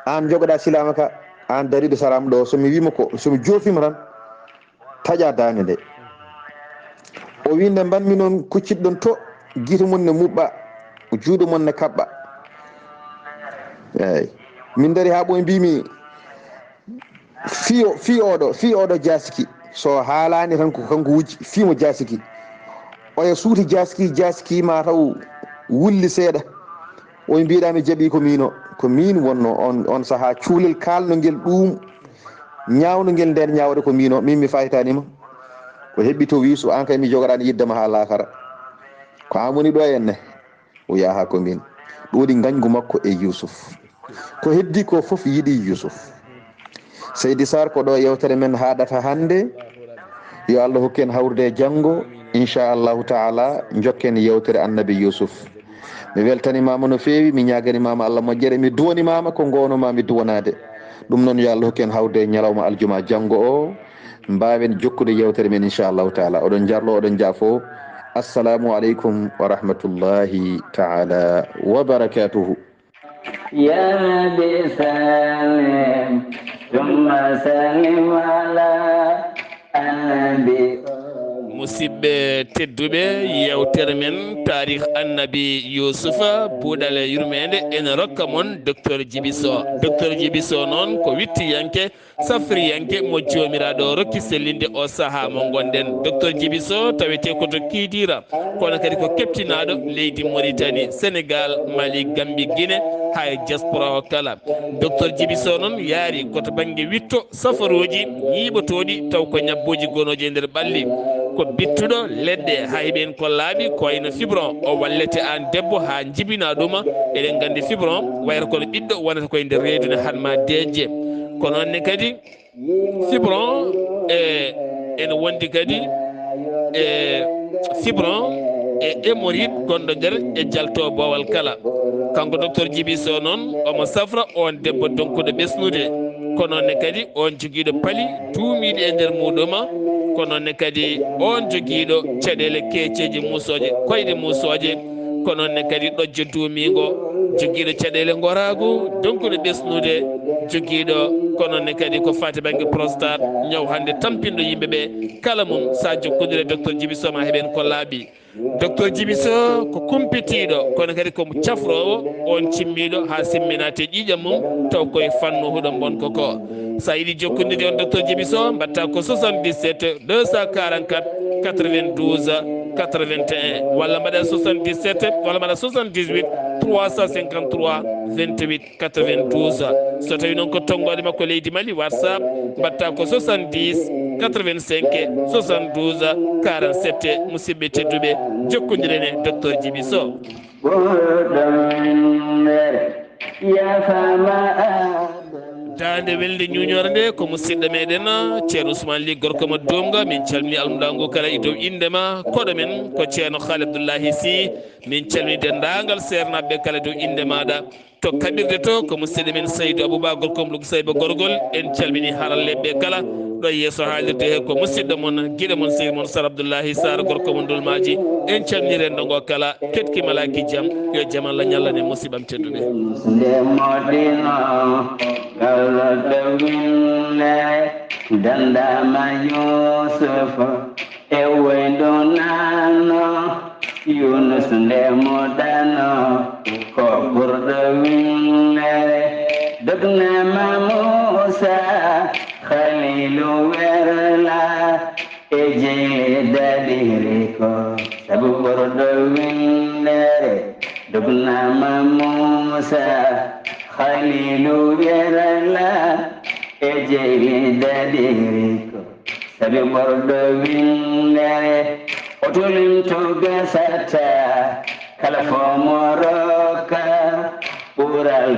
aan jogoɗaa silaama ka, aan dariiɗo saraam ɗo. So mi wima ko, so mi joofima tan, taƴa daande nde. O wi, nde mbanmi noon, kuccitɗon to, gite mon ne muɓɓa, juuɗe mon ne kaɓɓa. Eey. Min dari haa ɓooy, mbimi, fii o, fii oɗo, fii oɗo jaasiki. So haalaani tan ko kanko wujji, fii mo jaasiki. Oya suuti jaasiki, jaasiki ma taw wulli seeɗa. Oy mbiɗa mi jaɓi ko miino, ko miin wonno on, on sahaa cuulel kaalno ngel ɗum, ñaawno ngel nden ñaawde ko miino, min mi faytanima. Ko heɓɓi to wiisu, an kay mi jogoɗaani yiddema haa laakara. Ko an woni ɗo henne? O yaha ko min. Ɗum waɗi ngañgu makko e Yuusuf. Ko heddi ko fof yiɗi Yuusuf. Seydi Sarr, ko ɗo yewtere men haɗata hannde. Yo Allah hokku en hawrude e janngo. Inchallahu taala, njokken yewtere Annabi Yuusuf. Mi weltanimaama no feewi, mi ñaaganimaama Allah moƴƴere, mi duwanimaama ko ngoonoma mi duwanaade. Ɗum noon, yo Allah hokku en hawrude e ñalawma aljuma janngo o. Mbaawen jokkude yewtere men, inchallahu taala. Oɗon njarlo, oɗon njaafo. Assalamu aleykum wa rahmatullahi taala wa barakatuhu. يا رب سلم ثم سلم على النبي. Musidɓe tedduɓe, yewtere men taarih annabi Yuusufa, buuɗal e yurmeende, ene rokka mon Docteur Djiby Sow. Docteur Djiby Sow noon ko wittiyanke, safriyanke mo Joomiraaɗo rokki sellinde o sahaa mo ngonɗen. Docteur Djiby Sow tawetee ko to Kidira, kono kadi ko keɓtinaaɗo leydi Mauritanie, Sénégal, Mali, Gambie, Guinée, haa e diaspora o kala. Docteur Djiby Sow noon yaari ko to bannge witto safaruuji ñiiɓotooɗi, taw ko ñabbooji gonooji e nder ɓalli. Ko bittuɗo leɗɗe, haa heɓi en ko laaɓi, ko wayno fibron, o wallete aan debbo haa njibinaa ɗuma. Eɗen nganndi fibron wayata kono ɓiɗɗo wonata koye nder reedu ne, haɗ ma deeƴde. Ko noon ne kadi fibron e ene wondi kadi e fibron e hémorroïde gonɗo nder e jalto boowal kala. Kanko Docteur Djiby Sow noon, omo safra on debbo donkuɗo ɓesnude, ko noon ne kadi on jogiiɗo pali duumiiɗi e nder muɗuma, ko noon ne kadi on jogiiɗo caɗeele keeceeje muusooje, koyɗe muusooje, ko noon ne kadi ɗojjo duumiingo, jogiiɗo caɗeele ngoraagu, donkuɗo ɓesnude, jogiiɗo ko noon ne kadi ko faati bannge prostate, ñaw hannde tampinɗo yimɓe ɓe. Kala mum, so a jokkondire Docteur Djiby Sow, ma heɓen ko laaɓi. Docteur Djiby Sow ko kumpitiiɗo, kono kadi ko cafroowo, on cimmiiɗo haa simminaa te ƴiiƴam mum, taw koye fannu huɗo mbon ko ko. So a yiɗi jokkondirde on Docteur Djiby Sow, mbaɗta ko soixante-dix-sept deux cent quarante-quatre quatre-vingt-douze quatre-vingt-un, walla mbaɗa soixante-dix-sept, walla mbaɗa soixante-dix-huit trois cent cinquante-trois vingt-huit quatre-vingt-douze. So tawi noon ko tonngoode makko leydi Mali, WhatsApp, mbaɗta ko soixante-dix quatre-vingt-cinq soixante-douze quarante-sept. Musidɓe tedduɓe, jokkondiren e Docteur Djiby Sow. Ɓurɗo winndere yafama Adam. Daande welde ñuñore nde ko musidɗo meɗen Ceerno Ousmane Ly, gorko mo Doomga. Min calmini almuɗa ngu kala e dow innde ma. Koɗo men ko Ceerno Khalil Abdoullahi Sy. Min calmini denndaangal seernaaɓe kala e dow innde maɗa. To kaɓirde to ko musidɗo men Saydou Abouba, gorko mo Lugusayba Gorgol. En calmini haralleeɓe kala. Ɗo yeeso haalirde he ko musidɗo mon, giɗo mon, sehil mon Sar Abdoullahi Sar, gorko mo Ndulmaaji. En calmini renndo ngo kala. Ketki malaaki jam, yo jam Allah ñallan en, musidɓam tedduɓe. Nde moɗino gawloto winne, dandama Yusufa e woydonano, Yunus nde moɗano ko ɓurɗo winne, dognama Musa Khalilu werla. E jeyli daɗiri ko sabu ɓurɗo winndere, dognama Muusa Khalilu Werla. E jeyli daɗiri ko sabu ɓurɗo winndere, o tolinto gasata kala fo mo rokka ɓural.